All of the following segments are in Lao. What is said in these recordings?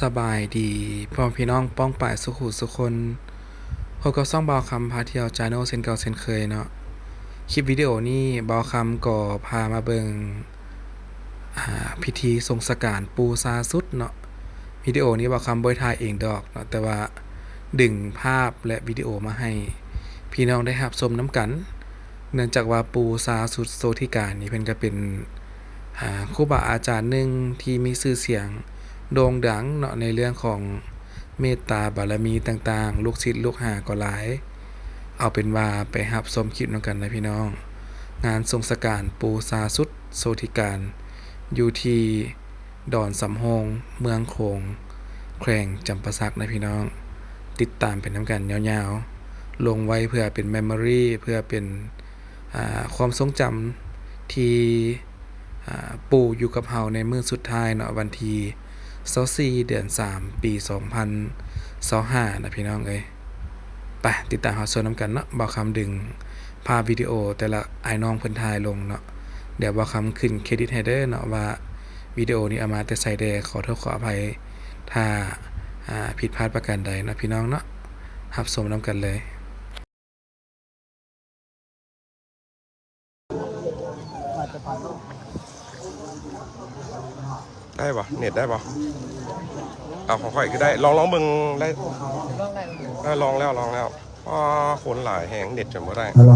ສະບາຍດີພໍ່ແມ່ພີ່ນ້ອງປ້ອງປາຍສູ່ຜູ້ສູ່ຄົນ, ພົບກັບຊ່ອງບ່າວຄຳພາທ່ຽວ Channel ເຊັ່ນເກົ່າເຊັ່ນເຄີຍເນາະ. ຄລິບວິດີໂອນີ້ບ່າວຄຳກໍພາມາເບິ່ງ ອ່າ ພິທີສົ່ງສະການປູ່ຊາສຸດເນາະ. ວິດີໂອນີ້ບ່າວຄຳບໍ່ໄດ້ຖ່າຍເອງດອກເນາະ, ແຕ່ວ່າດຶງພາບ ແລະ ວິດີໂອມາໃຫ້ພີ່ນ້ອງໄດ້ຮັບຊົມນຳກັນ. ເນື່ອງຈາກວ່າປູ່ຊາສຸດໂຊທິການີ້ ເພິ່ນກໍເປັນ ອ່າ ຄູບາອາຈານໜຶ່ງທີ່ມີຊື່ສຽງໂດ່ງດັງເນາະ ໃນເລື່ອງຂອງເມດຕາບາລະມີຕ່າງໆ, ລູກສິດລູກຫາກໍຫຼາຍ. ເອົາເປັນວ່າໄປຮັບຊົມຄລິບນຳກັນນະພີ່ນ້ອງ. ງານສົ່ງສະການປູ່ຊາສຸດໂຊທິການ ຢູ່ທີ່ ດອນສຳໂຮງ ເມືອງໂຂງ ແຂວງຈຳປາສັກນະພີ່ນ້ອງ. ຕິດຕາມໄປນຳກັນຍາວໆ, ລົງໄວ້ເພື່ອເປັນ memory ເພື່ອເປັນ ອ່າ ຄວາມຊົງຈຳທີ່ ອ່າ ປູ່ຢູ່ກັບເຮົາໃນມື້ສຸດທ້າຍເນາະ, ວັນທີຊາວສີ່ ເດືອນສາມ ປີສອງພັນຊາວຫ້ານະພີ່ນ້ອງເອີຍ. ໄປຕິດຕາມຮັບຊົມນຳກັນເນາະ. ບ່າວຄຳດຶງພາບວິດີໂອແຕ່ລະອ້າຍນ້ອງເພິ່ນຖ່າຍລົງເນາະ. ດຽວບ່າວຄຳຂຶ້ນເຄຣດິດໃຫ້ເດີເນາະ ວ່າວິດີໂອນີ້ເອົາມາແຕ່ໃສແດ່. ຂໍໂທດຂໍອະໄພຖ້າ ອ່າ ຜິດພາດປະການໃດເນາະພີ່ນ້ອງເນາະ. ຮັບຊົມນຳກັນເລີຍ. ໄດ້ບໍ່? ເນັດໄດ້ບໍ່? ເອົາ ຂອງຂ້ອຍຄືໄດ້. ລອງ ລອງເບິ່ງໄດ້. ເອີ ລອງແລ້ວ ລອງແລ້ວ. ອໍ ຄົນຫຼາຍແຮງ ເນັດຈົນບໍ່ໄດ້. ຮັລໂຫຼ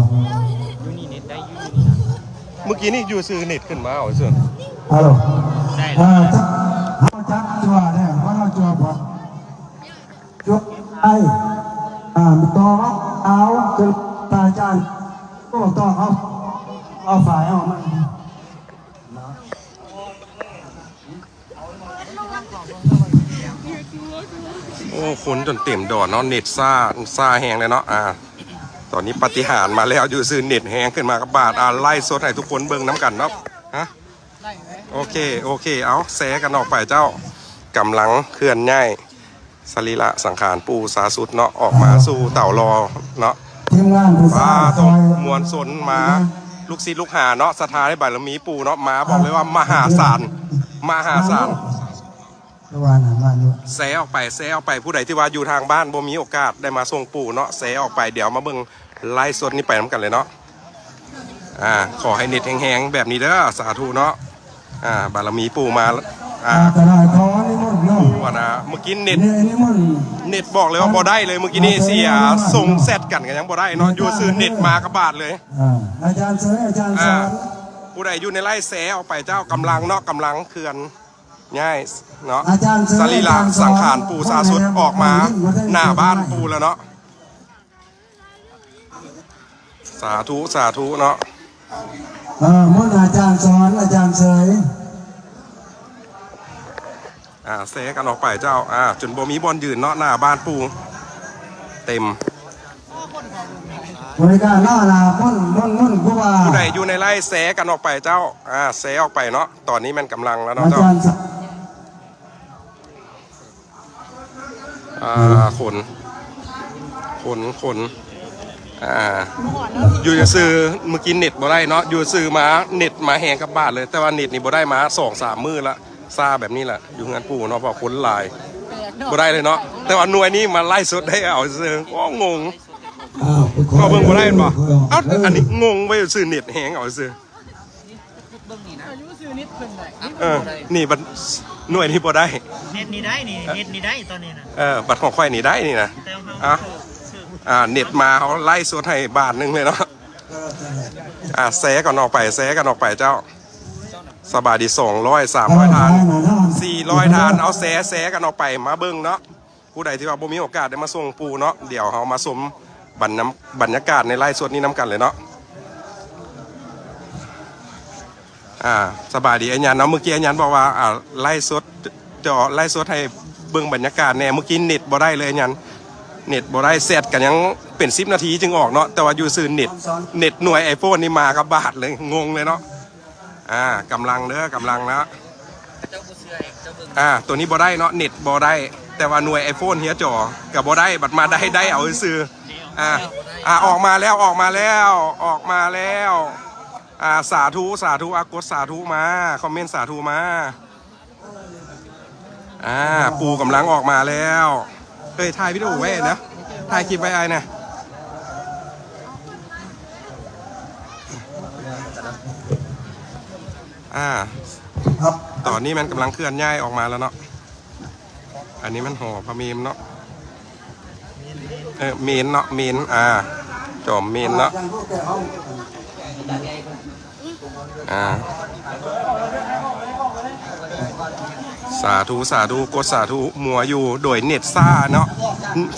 ຢູ່ນີ້ເນັດໄດ້ຢູ່. ມື້ກີ້ນີ້ຢູ່ຊື່ເນັດຂຶ້ນມາເອົາຊື່. ຮັລໂຫຼ ໄດ້. ເອີ ເຮົາຈັບຕົວແລ້ວ ເຮົາຕົວບໍ່? ຈົບໄປ ອ່າ ຕໍ່ເອົາ ຈົນຕາຈານ ໂອ້ ຕໍ່ເອົາ ເອົາຝ່າຍເອົາມັນ. ໂອ້ ຄົນຈົນເຕັມດອນເນາະ. ເນັດຊ້າ ຊ້າແຮງເລີຍເນາະ. ອ່າ ຕອນນີ້ປາຕິຫານມາແລ້ວ ຢູ່ຊື່ເນັດແຮງຂຶ້ນມາກັບບາດ. ອ່າ ໄລຟ໌ສົດໃຫ້ທຸກຄົນເບິ່ງນຳກັນເນາະ. ຮະ ໂອເຄ ໂອເຄ ເອົາ ແຊກັນອອກໄປເຈົ້າ. ກຳລັງເຄື່ອນຍ້າຍສະລີລະສັງຂານປູ່ຊາສຸດເນາະ ອອກມາສູ່ເຕົາຫຼໍ່ເນາະ. ທີມງານຜູ້ຊາຍ ປາໂທ ມວນຊົນມາ ລູກສິດລູກຫາເນາະ ສັດທາໃນບາລະມີປູ່ເນາະ ມາ ບອກເລີຍວ່າມະຫາສານ ມະຫາສານ. ແຊອອກໄປ ແຊອອກໄປ. ຜູ້ໃດທີ່ວ່າຢູ່ທາງບ້ານບໍ່ມີໂອກາດໄດ້ມາສົ່ງປູ່ເນາະ ແຊອອກໄປ. ດຽວມາເບິ່ງໄລຟ໌ສົດນີ້ໄປນຳກັນເລີຍເນາະ. ອ່າ ຂໍໃຫ້ເນັດແຮງໆແບບນີ້ເດີ ສາທຸເນາະ. ອ່າ ບາລະມີປູ່ມາ. ອ່າ ອ່າ ກໍໄດ້ ຂໍນິມົນເນາະ. ປູ່ ອັນນ່າ ມື້ກີ້ເນັດ ນິ ນິມົນ ເນັດບອກເລີຍວ່າບໍ່ໄດ້ເລີຍ. ມື້ກີ້ນີ້ເສຍ ອ່າ ສົ່ງແຊັດກັນກໍຍັງບໍ່ໄດ້ເນາະ. ຢູ່ຊື່ເນັດມາກັບບາດເລີຍ. ອ່າ ອາຈານເຊີຍ ອາຈານເຊີຍ. ອ່າ ຜູ້ໃດຢູ່ໃນໄລຟ໌ແຊອອກໄປເຈົ້າ. ກຳລັງເນາະ ກຳລັງເຄື່ອນຍ້າຍເນາະ ອາຈານເຊີຍ ສະລີລະສັງຂານປູ່ຊາສຸດອອກມາໜ້າບ້ານປູ່ແລ້ວເນາະ. ສາທຸ ສາທຸເນາະ. ເອີ ມົນອາຈານສອນ ອາຈານເຊີຍ. ອ່າ ແຊກັນອອກໄປເຈົ້າ. ອ່າ ຈົນບໍ່ມີບ່ອນຢືນເນາະ ໜ້າບ້ານປູ່ເຕັມ. ບໍລິການເນາະ ລາ ມົນ ມົນ ມົນ ຜູ້ວ່າ ຜູ້ໃດຢູ່ໃນໄລຟ໌ແຊກັນອອກໄປເຈົ້າ. ອ່າ ແຊອອກໄປເນາະ. ຕອນນີ້ແມ່ນກຳລັງແລ້ວເນາະ ອາຈານ ເຈົ້າ. ອ່າ ຄົນ ຄົນ ຄົນ ອ່າ ຢູ່ຊື່ ມື້ກີ້ເນັດບໍ່ໄດ້ເນາະ. ຢູ່ຊື່ມາເນັດມາແຮງກັບບາດເລີຍ. ແຕ່ວ່າເນັດນີ້ບໍ່ໄດ້ມາສອງສາມມື້ລະ ຊ້າແບບນີ້ລະ ຢູ່ເຮືອນປູ່ເນາະ ເພາະຄົນຫຼາຍ ບໍ່ໄດ້ເລີຍເນາະ. ແຕ່ວ່າໜ່ວຍນີ້ມາໄລຟ໌ສົດໄດ້ເອົາຊື່. ໂອ້ ງົງ. ອ້າວ ກໍເບິ່ງບໍ່ໄດ້ແມ່ນບໍ່? ເອົ້າ ອັນນີ້ງົງໄວ້ຊື່ ເນັດແຮງເອົາຊື່. ເບິ່ງນີ້ນະ ເອີ ນີ້ບັດ ໜ່ວຍນີ້ບໍ່ໄດ້. ເນັດນີ້ໄດ້ນີ້ ເອີ ເນັດນີ້ໄດ້ຕອນນີ້ນະ. ເອີ ບັດຂອງຂ້ອຍນີ້ໄດ້ນີ້ນະ. ອ່າ ອ່າ ເນັດມາ ເຮົາໄລຟ໌ສົດໃຫ້ບາດໜຶ່ງເລີຍເນາະ. ອ່າ ແຊກັນອອກໄປ ແຊກັນອອກໄປເຈົ້າ. ສະບາຍດີ ສອງຮ້ອຍ ສາມຮ້ອຍທ່ານ ສີ່ຮ້ອຍທ່ານ. ເອົາ ແຊ ແຊກັນອອກໄປ ມາເບິ່ງເນາະ. ຜູ້ໃດທີ່ວ່າບໍ່ມີໂອກາດໄດ້ມາສົ່ງປູ່ເນາະ ດຽວເຮົາມາຊົມບັນ ບັນຍາກາດໃນໄລຟ໌ສົດນີ້ນຳກັນເລີຍເນາະ. ອ່າ ສະບາຍດີອ້າຍຫຍັນເນາະ. ມື້ກີ້ອ້າຍຫຍັນບອກວ່າ ອ່າ ໄລຟ໌ສົດ ຈະໄລຟ໌ສົດໃຫ້ເບິ່ງບັນຍາກາດແດ່. ມື້ກີ້ເນັດບໍ່ໄດ້ເລີຍອ້າຍຫຍັນ ເນັດບໍ່ໄດ້. ແຊັດກັນຍັງເປັນສິບນາທີຈຶ່ງອອກເນາະ. ແຕ່ວ່າຢູ່ຊື່ເນັດ ເນັດໜ່ວຍໄອໂຟນນີ້ມາກັບບາດເລີຍ ງົງເລີຍເນາະ. ອ່າ ກຳລັງເດີ ກຳລັງນະ. ອ່າ ໂຕນີ້ບໍ່ໄດ້ເນາະ ເນັດບໍ່ໄດ້. ແຕ່ວ່າໜ່ວຍໄອໂຟນເຮຍຈໍກໍບໍ່ໄດ້ ບັດມາໄດ້ ໄດ້ເອົາຊື່. ອ່າ ອ່າ ອອກມາແລ້ວ ອອກມາແລ້ວ ອອກມາແລ້ວ. ອ່າ ສາທຸ ສາທຸ. ອ່າ ກົດສາທຸມາ ຄອມເມັນສາທຸມາ. ອ່າ ປູ່ກຳລັງອອກມາແລ້ວ. ເອີຍ ຖ່າຍວິດີໂອໄວ້ນະ ຖ່າຍຄລິບໄວ້ອ້າຍນະ. ອ່າ ຕອນນີ້ມັນກຳລັງເຄື່ອນຍ້າຍອອກມາແລ້ວເນາະ. ອັນນີ້ມັນຫໍພະເມມເນາະ. ເອີ ເມນເນາະ ເມນ ອ່າ ຈອມເມນເນາະ. ອ່າ ສາທຸ ສາທຸ ກົດສາທຸ ມົວຢູ່ ໂດຍເນັດຊ້າເນາະ.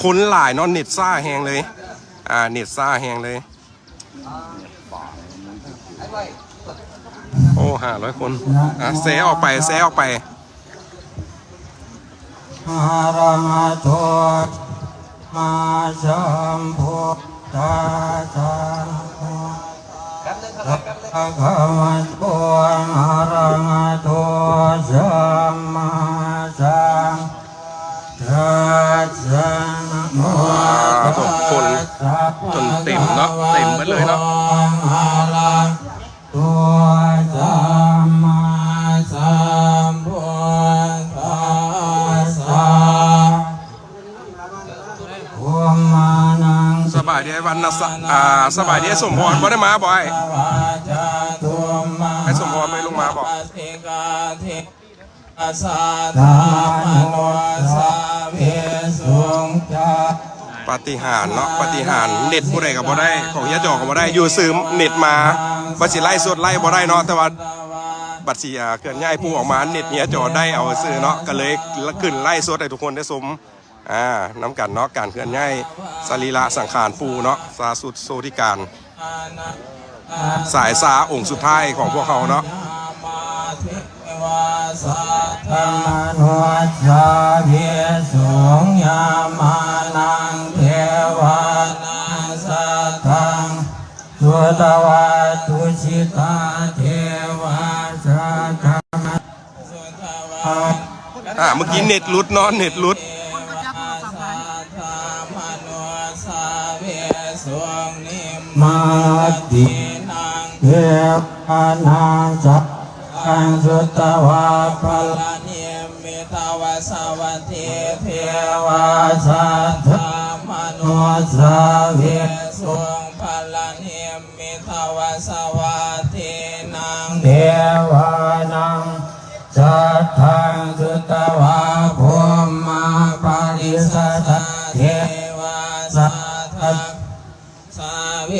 ຄົນຫຼາຍເນາະ ເນັດຊ້າແຮງເລີຍ. ອ່າ ເນັດຊ້າແຮງເລີຍ. ໂອ້ ຫ້າຮ້ອຍຄົນ. ອ່າ ແຊອອກໄປ ແຊອອກໄປ. ອະລະຫະໂຕ ສຳມາສຳພຸດທັດສະ ພະຄະວະໂຕ ອະລະຫະໂຕ ສຳມາສຳ ອ່າ ທຸກຄົນຈົນເຕັມເນາະ ເຕັມເບິດເລີຍເນາະ. ອະລະຫະໂຕ ສຳມາສຳພຸດທັດສະ ສະບາຍດີອ້າຍວັນນະສະ ອ່າ ສະບາຍດີອ້າຍສົມພອນ ບໍ່ໄດ້ມາບໍ່ອ້າຍ? ອ້າຍສົມພອນບໍ່ໄດ້ລົງມາບໍ່? ສະທາມະໂນສາເວສຸງຈາ ປາຕິຫານເນາະ ປາຕິຫານ. ເນັດຜູ້ໃດກໍບໍ່ໄດ້ ຂອງເຮຍຈໍກໍບໍ່ໄດ້ ຢູ່ຊຶມເນັດມາ ວ່າຊິໄລຟ໌ສົດໄລຟ໌ບໍ່ໄດ້ເນາະ ແຕ່ວ່າບັດຊິ ອ່າ ເຄື່ອນຍ້າຍປູ່ອອກມາ ເນັດເຮຍຈໍໄດ້ເອົາຊື່ເນາະ ກໍເລີຍຂຶ້ນໄລຟ໌ສົດໃຫ້ທຸກຄົນໄດ້ຊົມ ອ່າ ນຳກັນເນາະ. ການເຄື່ອນຍ້າຍສະລີລະສັງຂານປູ່ເນາະ ສາສຸດໂຊຕິການ ສາຍຊາອົງສຸດທ້າຍຂອງພວກເຮົາເນາະ. ສະທາມະໂນສາເວສຸງ ຍາມານັງເທວານັງ ສາທາງ ສຸຕວາ ຕຸສິຕາເທວາ ສາທາມະ ອ່າ ເມື່ອກີ້ເນັດຫຼຸດເນາະ ເນັດຫຼຸດ. ມາຕິເທວານັງ ສະທັງ ສຸຕວາ ພະລານິມມິຕວາສະວັດທີເທວາ ສະທາມະໂນສາເວສຸງ ພະລານິມ ມິຕວາສະວັດທີນັງ ເທວານັງ ສະທັງ ສຸຕວາ ພຸມມະປາຣິສັດຖະ ເທວາ ສະທັງ ສາເວ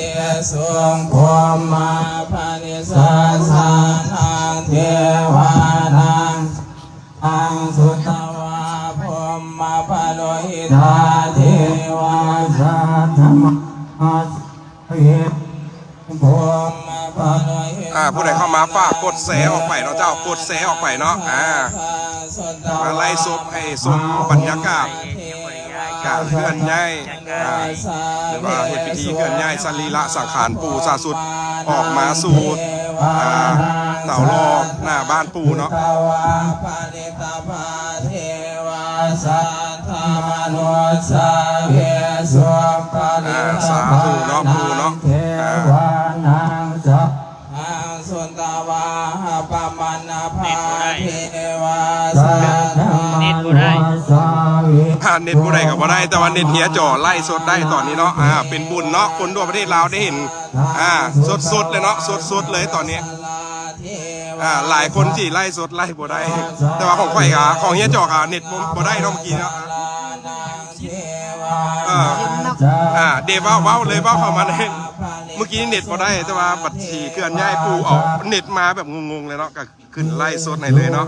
ສຸງ ພຸມມະປາຣິສັດ ສະທັງ ເທວານັງ ທັງ ສຸຕວາ ພຸມມະປະໂລຫິຕາ ເທວາ ສະທັງ ມະຫາ ອ່າ ຜູ້ໃດເຂົ້າມາຝາກກົດແຊອອກໄປເນາະເຈົ້າ ກົດແຊອອກໄປເນາະ ອ່າ ມາໄລຟ໌ສົດໃຫ້ຊົມບັນຍາກາດການເຄື່ອນຍ້າຍ ອ່າ ຫຼືວ່າເຮັດພິທີເຄື່ອນຍ້າຍສະລີລະສັງຂານປູ່ສາສຸດ ອອກມາສູ່ ອ່າ ເຕົາຫຼໍ່ໜ້າບ້ານປູ່ເນາະ. ຕະວາ ປະລິຕະພາ ເທວາ ສາທາມະນຸດສາເວສຸ ປະລິຕະພາ ອ່າ ສາທຸເນາະ ປູ່ເນາະ ເທວານັງ ສະທັງ ສຸຕະວາ ອະປະມານະພາ ເທວາ ສາທາມະນຸດສາເວ ຖ້າເນັດຜູ້ໃດກໍບໍ່ໄດ້ ແຕ່ວ່າເນັດເຮຍຈໍໄລຟ໌ສົດໄດ້ຕອນນີ້ເນາະ ອ່າ ເປັນບຸນເນາະ ຄົນທົ່ວປະເທດລາວໄດ້ເຫັນ ອ່າ ສົດໆເລີຍເນາະ ສົດໆເລີຍຕອນນີ້ ອ່າ ຫຼາຍຄົນທີ່ໄລຟ໌ສົດໄລຟ໌ບໍ່ໄດ້ ແຕ່ວ່າຂອງຂ້ອຍກະ ຂອງເຮຍຈໍກະເນັດບໍ່ ບໍ່ໄດ້ເນາະ ເມື່ອກີ້ເນາະ ເອີ ອ່າ ເດເວົ້າ ເວົ້າເລີຍ ເວົ້າເຂົ້າມາເລີຍ ເມື່ອກີ້ເນັດບໍ່ໄດ້ ແຕ່ວ່າບັດຊິເຄື່ອນຍ້າຍປູ່ເອົາເນັດມາແບບງົງໆເລີຍເນາະ ກະ ຂຶ້ນໄລຟ໌ສົດໃຫ້ເລີຍເນາະ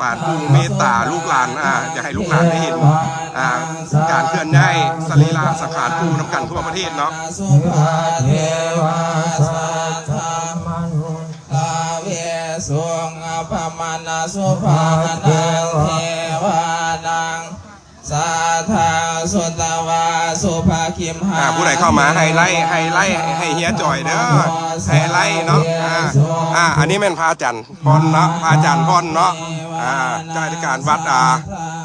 ປານຜູ້ເມດຕາລູກຫຼານ ອ່າ ຢາກໃຫ້ລູກຫຼານໄດ້ເຫັນ ອ່າ ການເຄື່ອນຍ້າຍສະລີລະສັງຂານປູ່ນຳກັນທົ່ວປະເທດເນາະ ເທວາ ສາທາມະນຸດສາເວສຸງ ອະປະມານະສຸພານັງ ເທວານັງ ສາທາງ ສຸຕະວາ ສຸພະຄິມຫາ ອ່າ ຜູ້ໃດເຂົ້າມາໃຫ້ໄລ ໃຫ້ໄລ ໃຫ້ເຮຍຈອຍເດີ ໃຫ້ໄລເນາະ ອ່າ ອ່າ ອັນນີ້ແມ່ນພະອາຈານພອນເນາະ ພະອາຈານພອນເນາະ ອ່າ ເຈົ້າອະທິການວັດ ອ່າ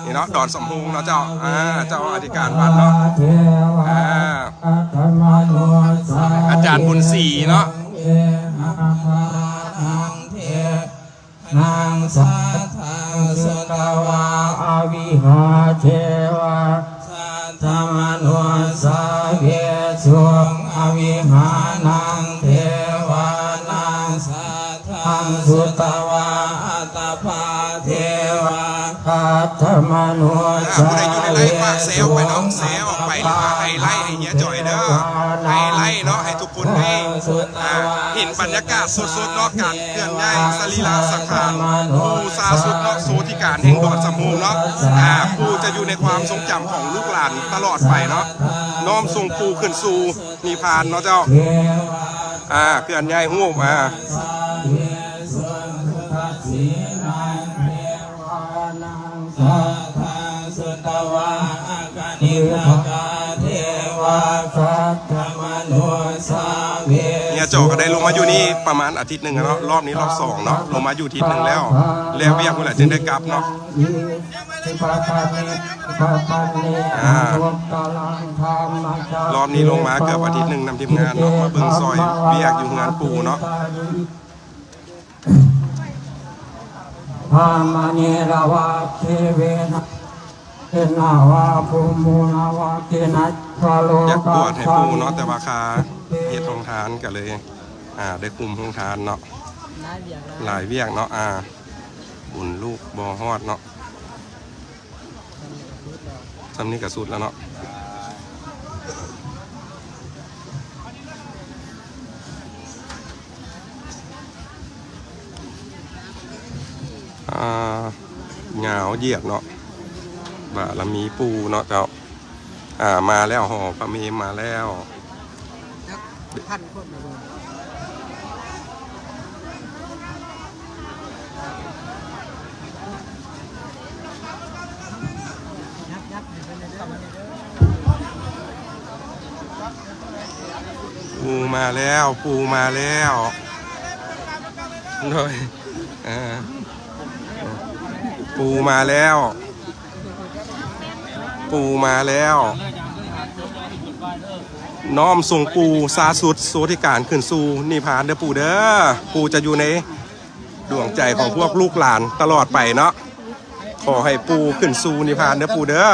ນີ້ເນາະ ດອນສຳໂຮງເນາະເຈົ້າ ອ່າ ເຈົ້າອະທິການວັດເນາະ ອ່າ ອາຈານບຸນສີເນາະ ນາງສາທາງ ສຸຕະວາ ອະວິຫາເທວາ ສັດຖະມະນຸດສາເວສຸງ ອະວິຫານັງເທວານັງ ສັດທັງສຸດຕະວາ ອັດຕະພາເທວາ ສັດຖະມະນຸດສາເວສຸງ ອາ ຜູ້ໃດຢູ່ໃນໄລຟ໌ ຝາກແຊອອກໄປເນາະ ແຊອອກໄປ ຫຼືວ່າໃຫ້ໄລໃຫ້ເຮຍຈ່ອຍເດີ ໃຫ້ໄລເນາະ ໃຫ້ທຸກຄົນໄດ້ ອາ ເຫັນບັນຍາກາດສົດໆເນາະ ການ ເຄື່ອນຍ້າຍສະລີລະສັງຂານ ປູ່ຊາສຸດເນາະ ໂສທິການແຫ່ງດອນສຳໂຮງເນາະ ອາ ປູ່ຈະຢູ່ໃນຄວາມຊົງຈຳຂອງລູກຫຼານຕະຫຼອດໄປເນາະ ນ້ອມສົ່ງປູ່ຂຶ້ນສູ່ນິບພານເນາະເຈົ້າ ອາ ເຄື່ອນຍ້າຍຮູບ ອາ ເຮຍຈ່ອຍກໍໄດ້ລົງມາຢູ່ນີ້ປະມານອາທິດໜຶ່ງແລ້ວເນາະ ລອບນີ້ລອບສອງເນາະ ລົງມາຢູ່ທິດໜຶ່ງແລ້ວ ແລ້ວວຽກພຸ້ນແຫຼະຈຶ່ງໄດ້ກັບເນາະ ອາ ລອບນີ້ລົງມາເກືອບອາທິດໜຶ່ງນຳທີມງານເນາະ ມາເບິ່ງຊ່ອຍວຽກຢູ່ເຮືອນປູ່ເນາະ. ພາມະເນລະວະເທເວນະ ເຄນະວະພູມຸນະວະເຄນະ ສະໂລ ຢາກບວດໃຫ້ປູ່ເນາະ ແຕ່ວ່າຄ່າເຮັດໂຮງທານກໍເລີຍ ອ່າ ໄດ້ຄຸມໂຮງທານເນາະ ຫຼາຍວຽກເນາະ ອ່າ ບຸນລູກບໍ່ຮອດເນາະ. ຊ່ຳນີ້ກໍສຸດແລ້ວເນາະ ອ່າ ຍາວຢຽດເນາະ ບາລະມີປູ່ເນາະເຈົ້າ ອ່າ ມາແລ້ວ ຫໍພະເມມາແລ້ວ. ປູ່ມາແລ້ວ ປູ່ມາແລ້ວ ໂດຍ ເອີ ປູ່ມາແລ້ວ ປູ່ມາແລ້ວ ນ້ອມສົ່ງປູ່ຊາສຸດໂສທິການຂຶ້ນສູ່ນິບພານເດີປູ່ເດີ ປູ່ຈະຢູ່ໃນດວງໃຈຂອງພວກລູກຫຼານຕະຫຼອດໄປເນາະ ຂໍໃຫ້ປູ່ຂຶ້ນສູ່ນິບພານເດີປູ່ເດີ.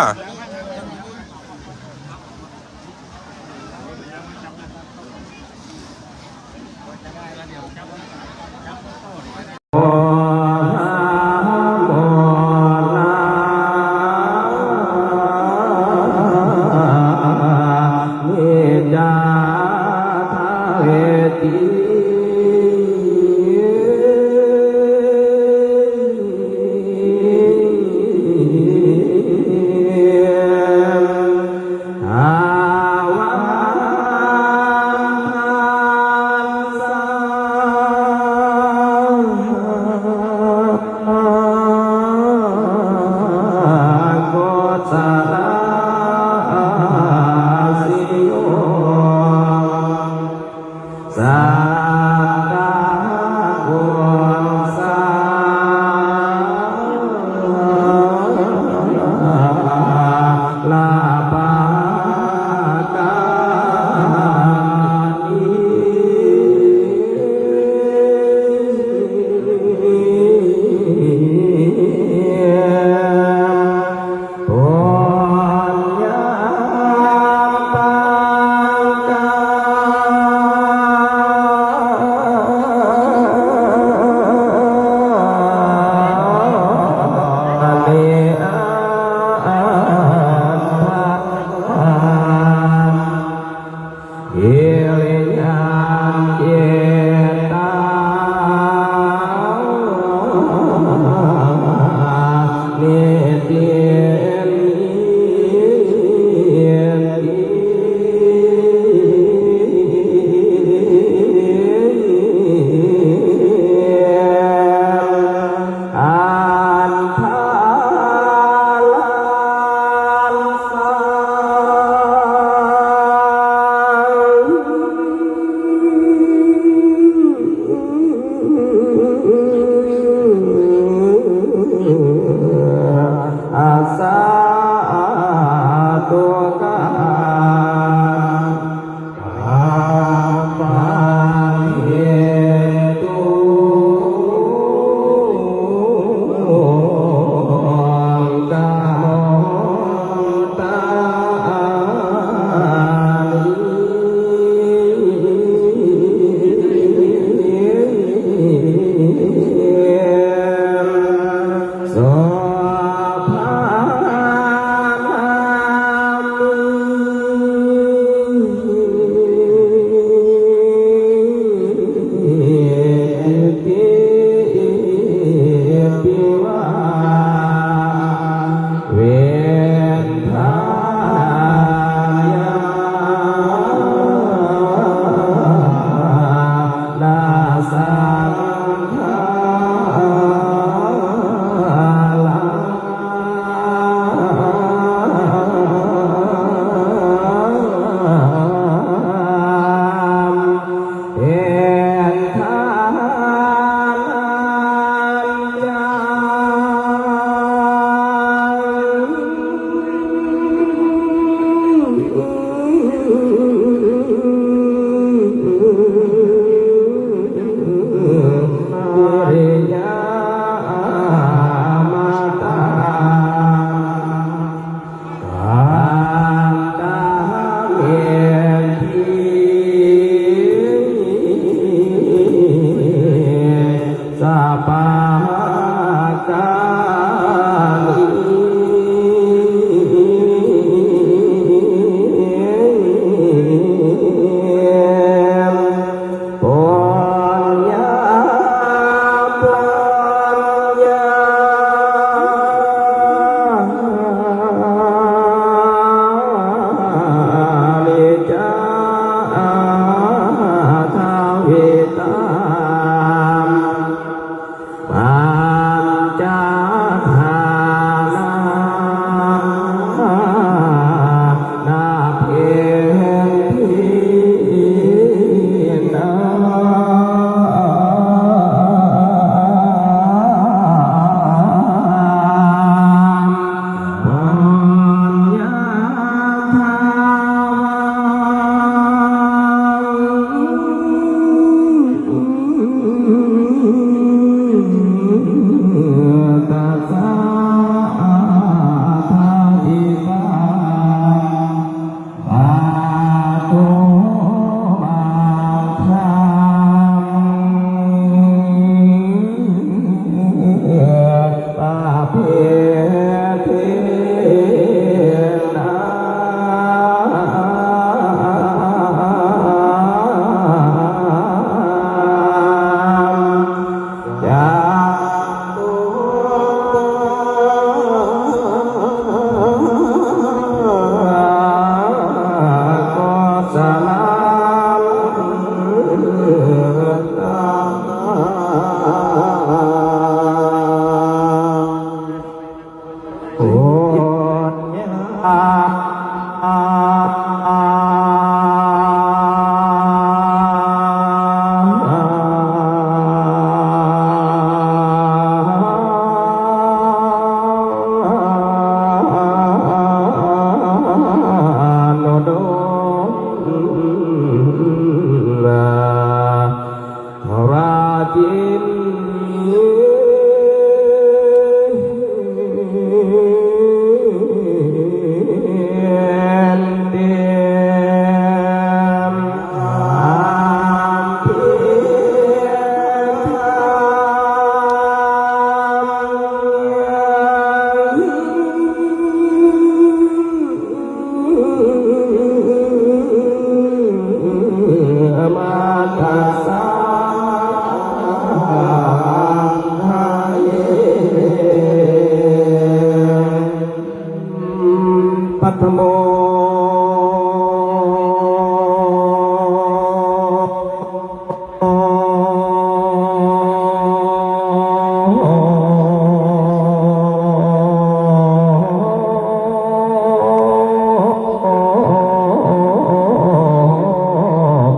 ປັດຖະໂມ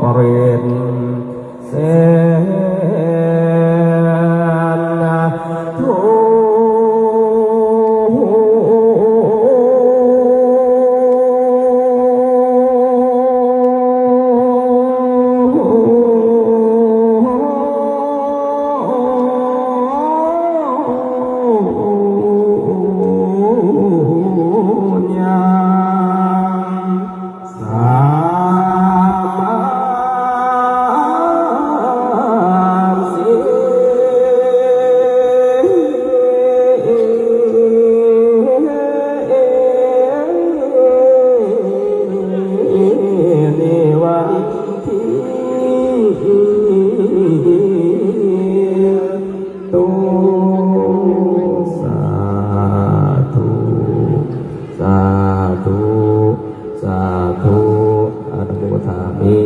ປະເວັນ ເສນນະ ທຸ ຍາ ສາມານສິ ນິວັນທິ ຕຸ ສາທຸ ສາທຸ ສາທຸ ອະນຸໂມທາມິ.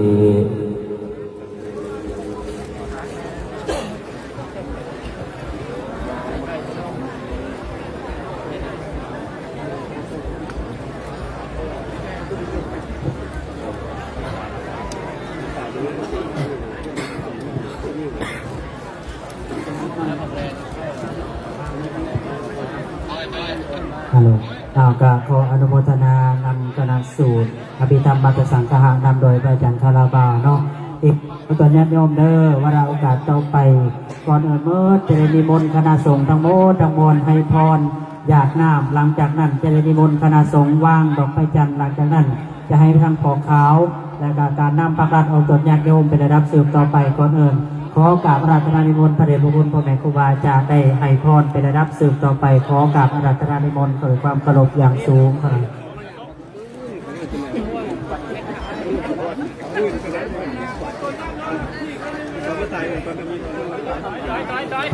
ຮັລໂຫຼ ເອົາ ກະຂໍອະນຸໂມທະນານຳຄະນະສູດອະພິທຳມັດຕະສັງຄະຫະ ນຳໂດຍພະອາຈານຄາລາບາວເນາະ ອີກ ຂອບໃຈຍາດໂຍມເດີ ວາລະໂອກາດຕໍ່ໄປ ກ່ອນອື່ນໝົດຈະໄດ້ນິມົນຄະນະສົງທັງໝົດທັງມວນໃຫ້ພອນຢາກນ້ຳ ຫຼັງຈາກນັ້ນຈະໄດ້ນິມົນຄະນະສົງວາງດອກໄມ້ຈັນ ຫຼັງຈາກນັ້ນຈະໃຫ້ທາງພໍ່ຂາວ ແລະກະການນຳພາກລັດອອກຕົນຍາດໂຍມເປັນລະດັບສືບຕໍ່ໄປ. ກ່ອນອື່ນຂໍກາບອາລາທະນານິມົນພະເດດພະຄຸນພໍ່ແມ່ຄູບາອາຈານໄດ້ໃຫ້ພອນເປັນລະດັບສືບຕໍ່ໄປ. ຂໍກາບອາລາທະນານິມົນດ້ວຍຄວາມເຄົາລົບຢ່າງສູງ. ເ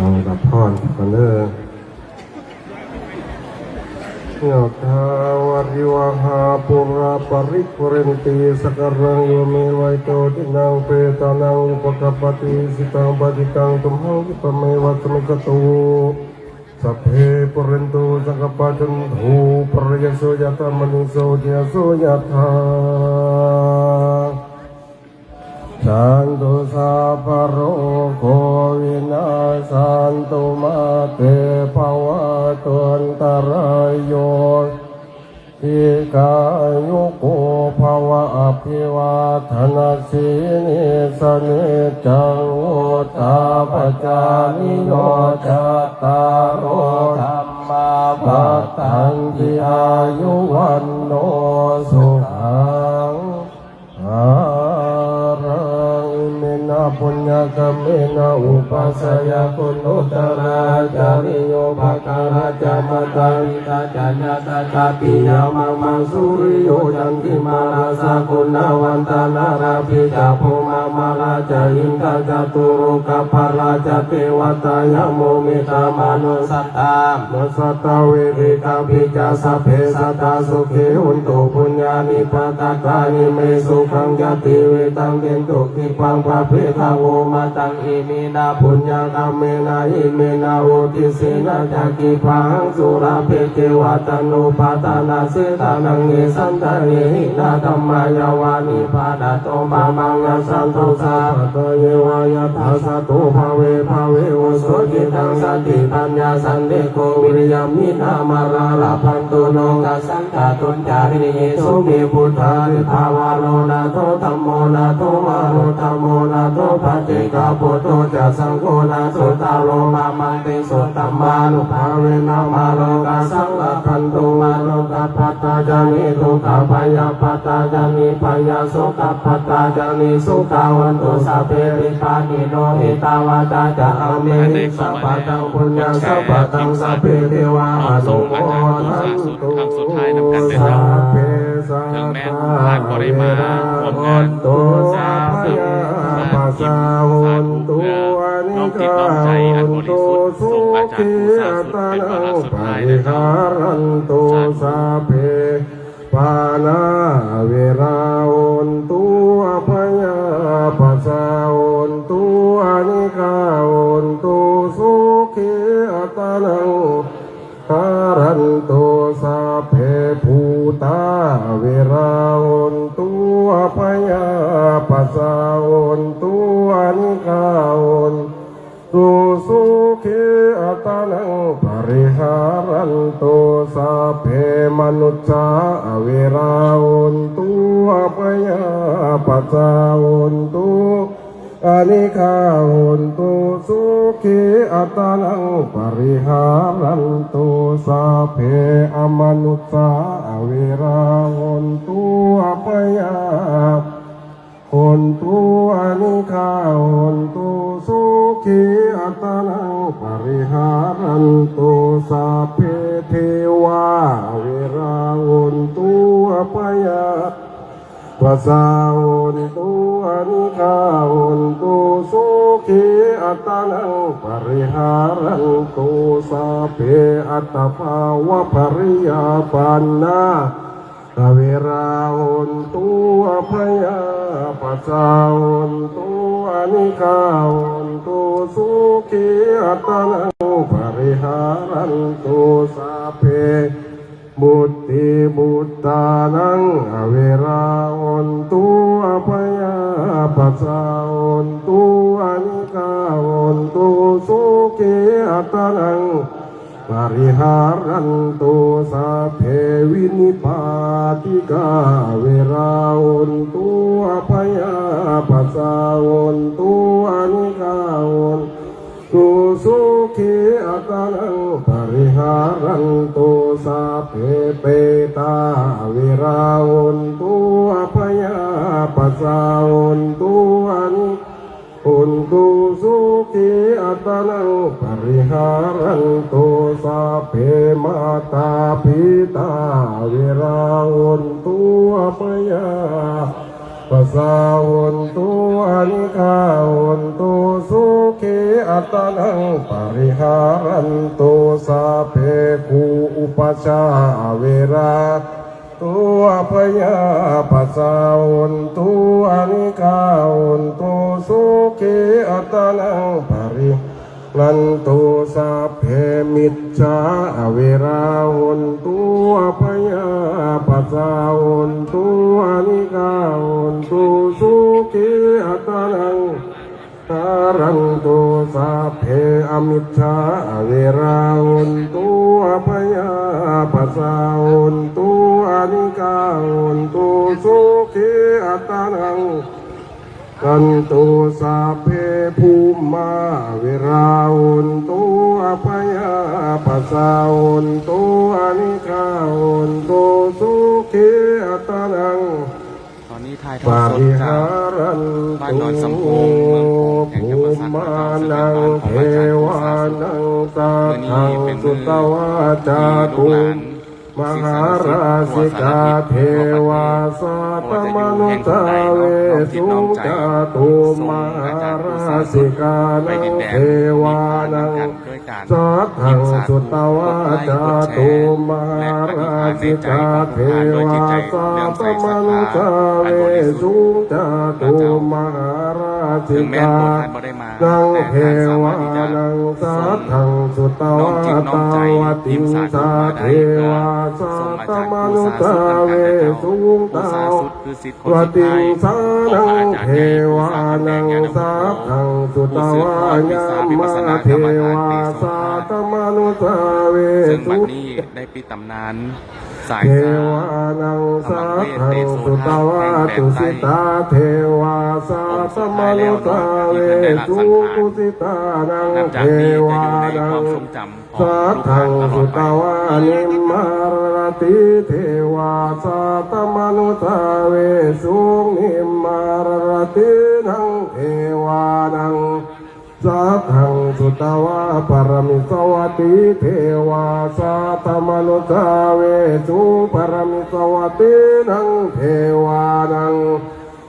ອົາ ຮັບພອນກ່ອນເດີ. ຍະຖາ ວາລິວະຫາ ປູຣາ ປະລິປູເຣນຕິ ສາຄະລັງ ເອວະເມວະ ອິໂຕ ທິນນາງ ເປຕານັງ ອຸປະກັບປະຕິ ອິຊິຕັງ ປັດຕິຕັງ ຕຸມຫັງ ຂິບປະເມວະ ສະມິດສະຕຸ. ສັບເພ ປູເຣນຕຸ ສັງກະປາ ຈັນໂທ ປະລະໂຍ ຍະຖາ ມະນີ ໂຊຕິລາໂສ ຍະຖາ ສັນຕຸ ສັບພະໂລໂກ ວິນາສັນຕຸ ມາເຕ ພະວັດຕະ ອັນຕະລາໂຍ ດີກາຍຸໂກ ພະວະ ອະພິວາທະນະສີລິສະນິດຈັງ ວຸດຕາປະຈາຍິໂຍ ຈັດຕາໂລ ທຳມາ ວັດທັນຕິ ອາຍຸ ວັນໂນ ສຸຂັງ ພະລັງ. ອິເມນະ ປຸນຍະກຳເມນະ ອຸປັດຊະຍະຄຸນໂນຕະລາ ອາຈາລິໂຍ ປະກາລະຈະ ມາຕາ ປິຕາ ຈາຍາຕາ ຕາປິຍາ ມະມັງ ສຸລິໂຍ ຈັນຕິມາ ລາຊາ ຄຸນນະວັນຕາ ນາລາ ປິຈາ ໂພມາ ມາລາ ຈາ ອິນທາ ຈະຕຸໂລກະພະລາ ຈາ ເທວະຕາ ຍະໂມ ເມຕາ ມະນຸສ ຕາ ມະສຕາ ເວເທ ກາປິຈາ ສັບເພ ສັດຕາ ສຸຂີ ໂຫນຕຸ ປຸນຍານິ ປະຕະການິ ເມ ສຸຂັງ ຍະຕິ ເວທັງ ເຄນຕຸ ກິບປັງ ປະເພທ ໂອມະຕັງ ອິເມນະ ປຸນຍະກຳເມນະ ອິເມນະ ອຸທິດເສນະ ຈັກຂິພາຫັງ ສຸລາເພ ເທວະຕານຸປາທານາເຊຕະນັງ ເຍສັນຕະເນຫິນາ ທຳມາຍາວານິບພານະໂຕ ພະມັງຍັງສັນໂຕ ສາພະກາເຍວະ ຍະຖາສັດໂຕ ພະເວ ພະເວ ໂອ ສຸກິຕັງ ສັນຕິປັນຍາ ສັນຕິໂກ ວິລິຍະ ມິນນາມາລາລະພັນໂຕ ໂລກັສ ສະຕະຕຸນຈາລິເຍ ສຸເມ ພຸດທານຸພາວະໂລ ນາໂທ ທຳໂມ ນາໂທ ວະໂຣ ທຳໂມ ນາໂທ ປະເຈກະປຸດໂທ ຈະ ສັງໂຄ ນາໂທ ທາໂຣ ພະມັງ ເຕ ໂສ ທຳມານຸພາເວນະ ມາໂລກັສ ສະລະພັນໂຕ ມາໂລກັບພັດຕາ ຈາເນທຸກຂະ ພະຍາພັດຕາ ຈາເນໄພຍາ ໂສກັບພັດຕາ ຈາເນໂສກາ ໂຫນຕຸ ສັບເພ ວິປາຊີໂນ ເອຕາວັດຕາ ຈະ ອາເມຫິ ສັບພະທັງ ປຸນຍັງ ສັບພະທັງ ສັບເພ ເທວາ ອະນຸໂມທັນຕຸ ສັບເພ ສັດຕາ ເຖິງແມ່ນທ່ານບໍ່ໄດ້ມາຮ່ວມງານ ສາທຸ ສາທຸ ເພື່ອນ້ອມຈິດນ້ອມໃຈອັນບໍລິສຸດ ສົ່ງອາຈານຄູສາສຸດເປັນວາລະສຸດທ້າຍແລ້ວເຈົ້າ ສາທຸ ປານາເວລາ ໂຫນຕຸ ອາພະຍາປັດຊາ ໂຫນຕຸ ອານິກາ ໂຫນຕຸ ສຸຂີ ອັດຕານັງ ກາລັນຕຸ ສັບເພ ພູຕາເວລາ ໂຫນຕຸ ອາພະຍາປັດຊາ ໂຫນຕຸ ອານິກາ ໂຫນ ຕຸ ສຸຂີ ອັດຕານັງ ປະລິຫາລັນຕຸ ສັບເພ ມະນຸດສາເວລາ ໂຫນຕຸ ອາພະຍາປັດຊາ ໂຫນຕຸ ອານິກາ ໂຫນຕຸ ສຸຂີ ອັດຕານັງ ປະລິຫາລັນຕຸ ສັບເພ ອະມະນຸດສາເວລາ ໂຫນຕຸ ອາພະຍາ ໂຫນຕຸ ອານິກາ ໂຫນຕຸ ສຸຂີ ອັດຕານັງ ປະລິຫາລັນຕຸ ສັບເພ ເທວາ ເວລາ ໂຫນຕຸ ອາພະຍາປັດຊາ ໂຫນຕຸ ອານິກາ ໂຫນຕຸ ສຸຂີ ອັດຕານັງ ປະລິຫາລັນຕຸ ສັບເພ ອັດຕະພາວະ ປະລິຍາປານາ ເວລາ ໂຫນຕຸ ອາພະຍາປັດຊາ ໂຫນຕຸ ອານິກາ ໂຫນຕຸ ສຸຂີ ອັດຕານັງ ປະລິຫາລັນຕຸ ສັບເພ ບຸດຕິບຸດຕານັງ ເວລາ ໂຫນຕຸ ອາພະຍາປັດຊາ ໂຫນຕຸ ອານິກາ ໂຫນຕຸ ສຸຂີ ອັດຕານັງ ປະລິຫາລັນຕຸ ສັບເພ ວິນິປາຕິກາ ເວລາ ໂຫນຕຸ ອາພະຍາປັດຊາ ໂຫນຕຸ ອານິກາ ໂຫນຕຸ ສຸຂີ ອັດຕານັງ ປະລິຫາລັນຕຸ ສັບເພ ເປຕາ ເວລາ ໂຫນຕຸ ອາພະຍາປັດຊາ ໂຫນຕຸ ອານິ ໂຫນຕຸ ສຸຂີ ອັດຕານັງ ປະລິຫາລັນຕຸ ສັບເພ ມາຕາປິຕາ ເວລາ ໂຫນຕຸ ອາພະຍາປັດຊາ ໂຫນຕຸ ອານິກາ ໂຫນຕຸ ສຸຂີ ອັດຕານັງ ປະລິຫາລັນຕຸ ສັບເພ ຄູອຸປັດຊາ ເວລາ ຕຸ ອາພະຍາປັດຊາ ໂຫນຕຸ ອານິກາ ໂຫນຕຸ ສຸຂີ ອັດຕານັງ ປະລິຫາລັນຕຸ ສັບເພ ມິດສາ ເວລາ ໂຫນຕຸ ອາພະຍາປັດຊາ ໂຫນຕຸ ອານິກາ ໂຫນຕຸ ສຸຂີ ອັດຕານັງ ກາລັນຕຸ ສັບເພ ອະມິດສາ ເວລາ ໂຫນຕຸ ອາພະຍາປັດຊາ ໂຫນຕຸ ອານິກາ ໂຫນຕຸ ສຸຂີ ອັດຕານັງ ກັນຕຸ ສັບເພ ພູມມາ ເວລາ ໂຫນຕຸ ອາພະຍາປັດຊາ ໂຫນຕຸ ອານິກາ ໂຫນຕຸ ສຸຂີ ອັດຕານັງ ຕອນນີ້ຖ່າຍທອດສົດຈາກບ້ານດອນສຳໂຮງ ເມືອງໂຂງ ແຂວງຈຳປາສັກ ເຈົ້າ ເຊິ່ງເປັນບ້ານຂອງອາຈານຄູສາສຸດເປັນວາລະສຸດທ້າຍ ມື້ນີ້ເປັນມື້ທີ່ລູກຫຼານ ມະຫາລາຊິກາເທວາ ສັດຕະມະນຸດສາເວສຸງ ຈາຕຸມະຫາລາຊິການັງເທວານັງ ເພວານັງ ເພວານັງ ສາທັງສຸດຕະວາ ຈາຕຸມະຫາລາຊິກາ ເທວາ ສາຕະມະນຸສາເວສຸງ ຈາຕຸມະຫາລາຊິກາ ນັງເທວານັງ ສາທັງສຸດຕະວາ ຕາວະຕິງສາ ເທວາ ສາຕະມະນຸສາເວສຸງ ຕາວະຕິງສານັງ ເທວານັງ ສາທັງສຸດຕະວາ ຍາມາ ເທວາ ສາຕະມະນຸສາເວສຸງ ເທວານັງ ສາທັງສຸດຕະວາ ຕຸສິຕາ ເທວາ ສາຕະມະນຸສາເວສຸງ ຕຸສິຕານັງ ເທວານັງ ສາທັງສຸດຕະວາ ນິມມາຣະຕິ ເທວາ ສາຕະມະນຸສາເວສຸງ ນິມມາຣະຕິນັງ ເທວານັງ ສາທັງສຸດຕະວາ ປະລະມິດສະວັດຕິ ເທວາ ສາຕະມະນຸສາເວສຸງ ປະລະມິດສະວັດຕິນັງ ເທວານັງ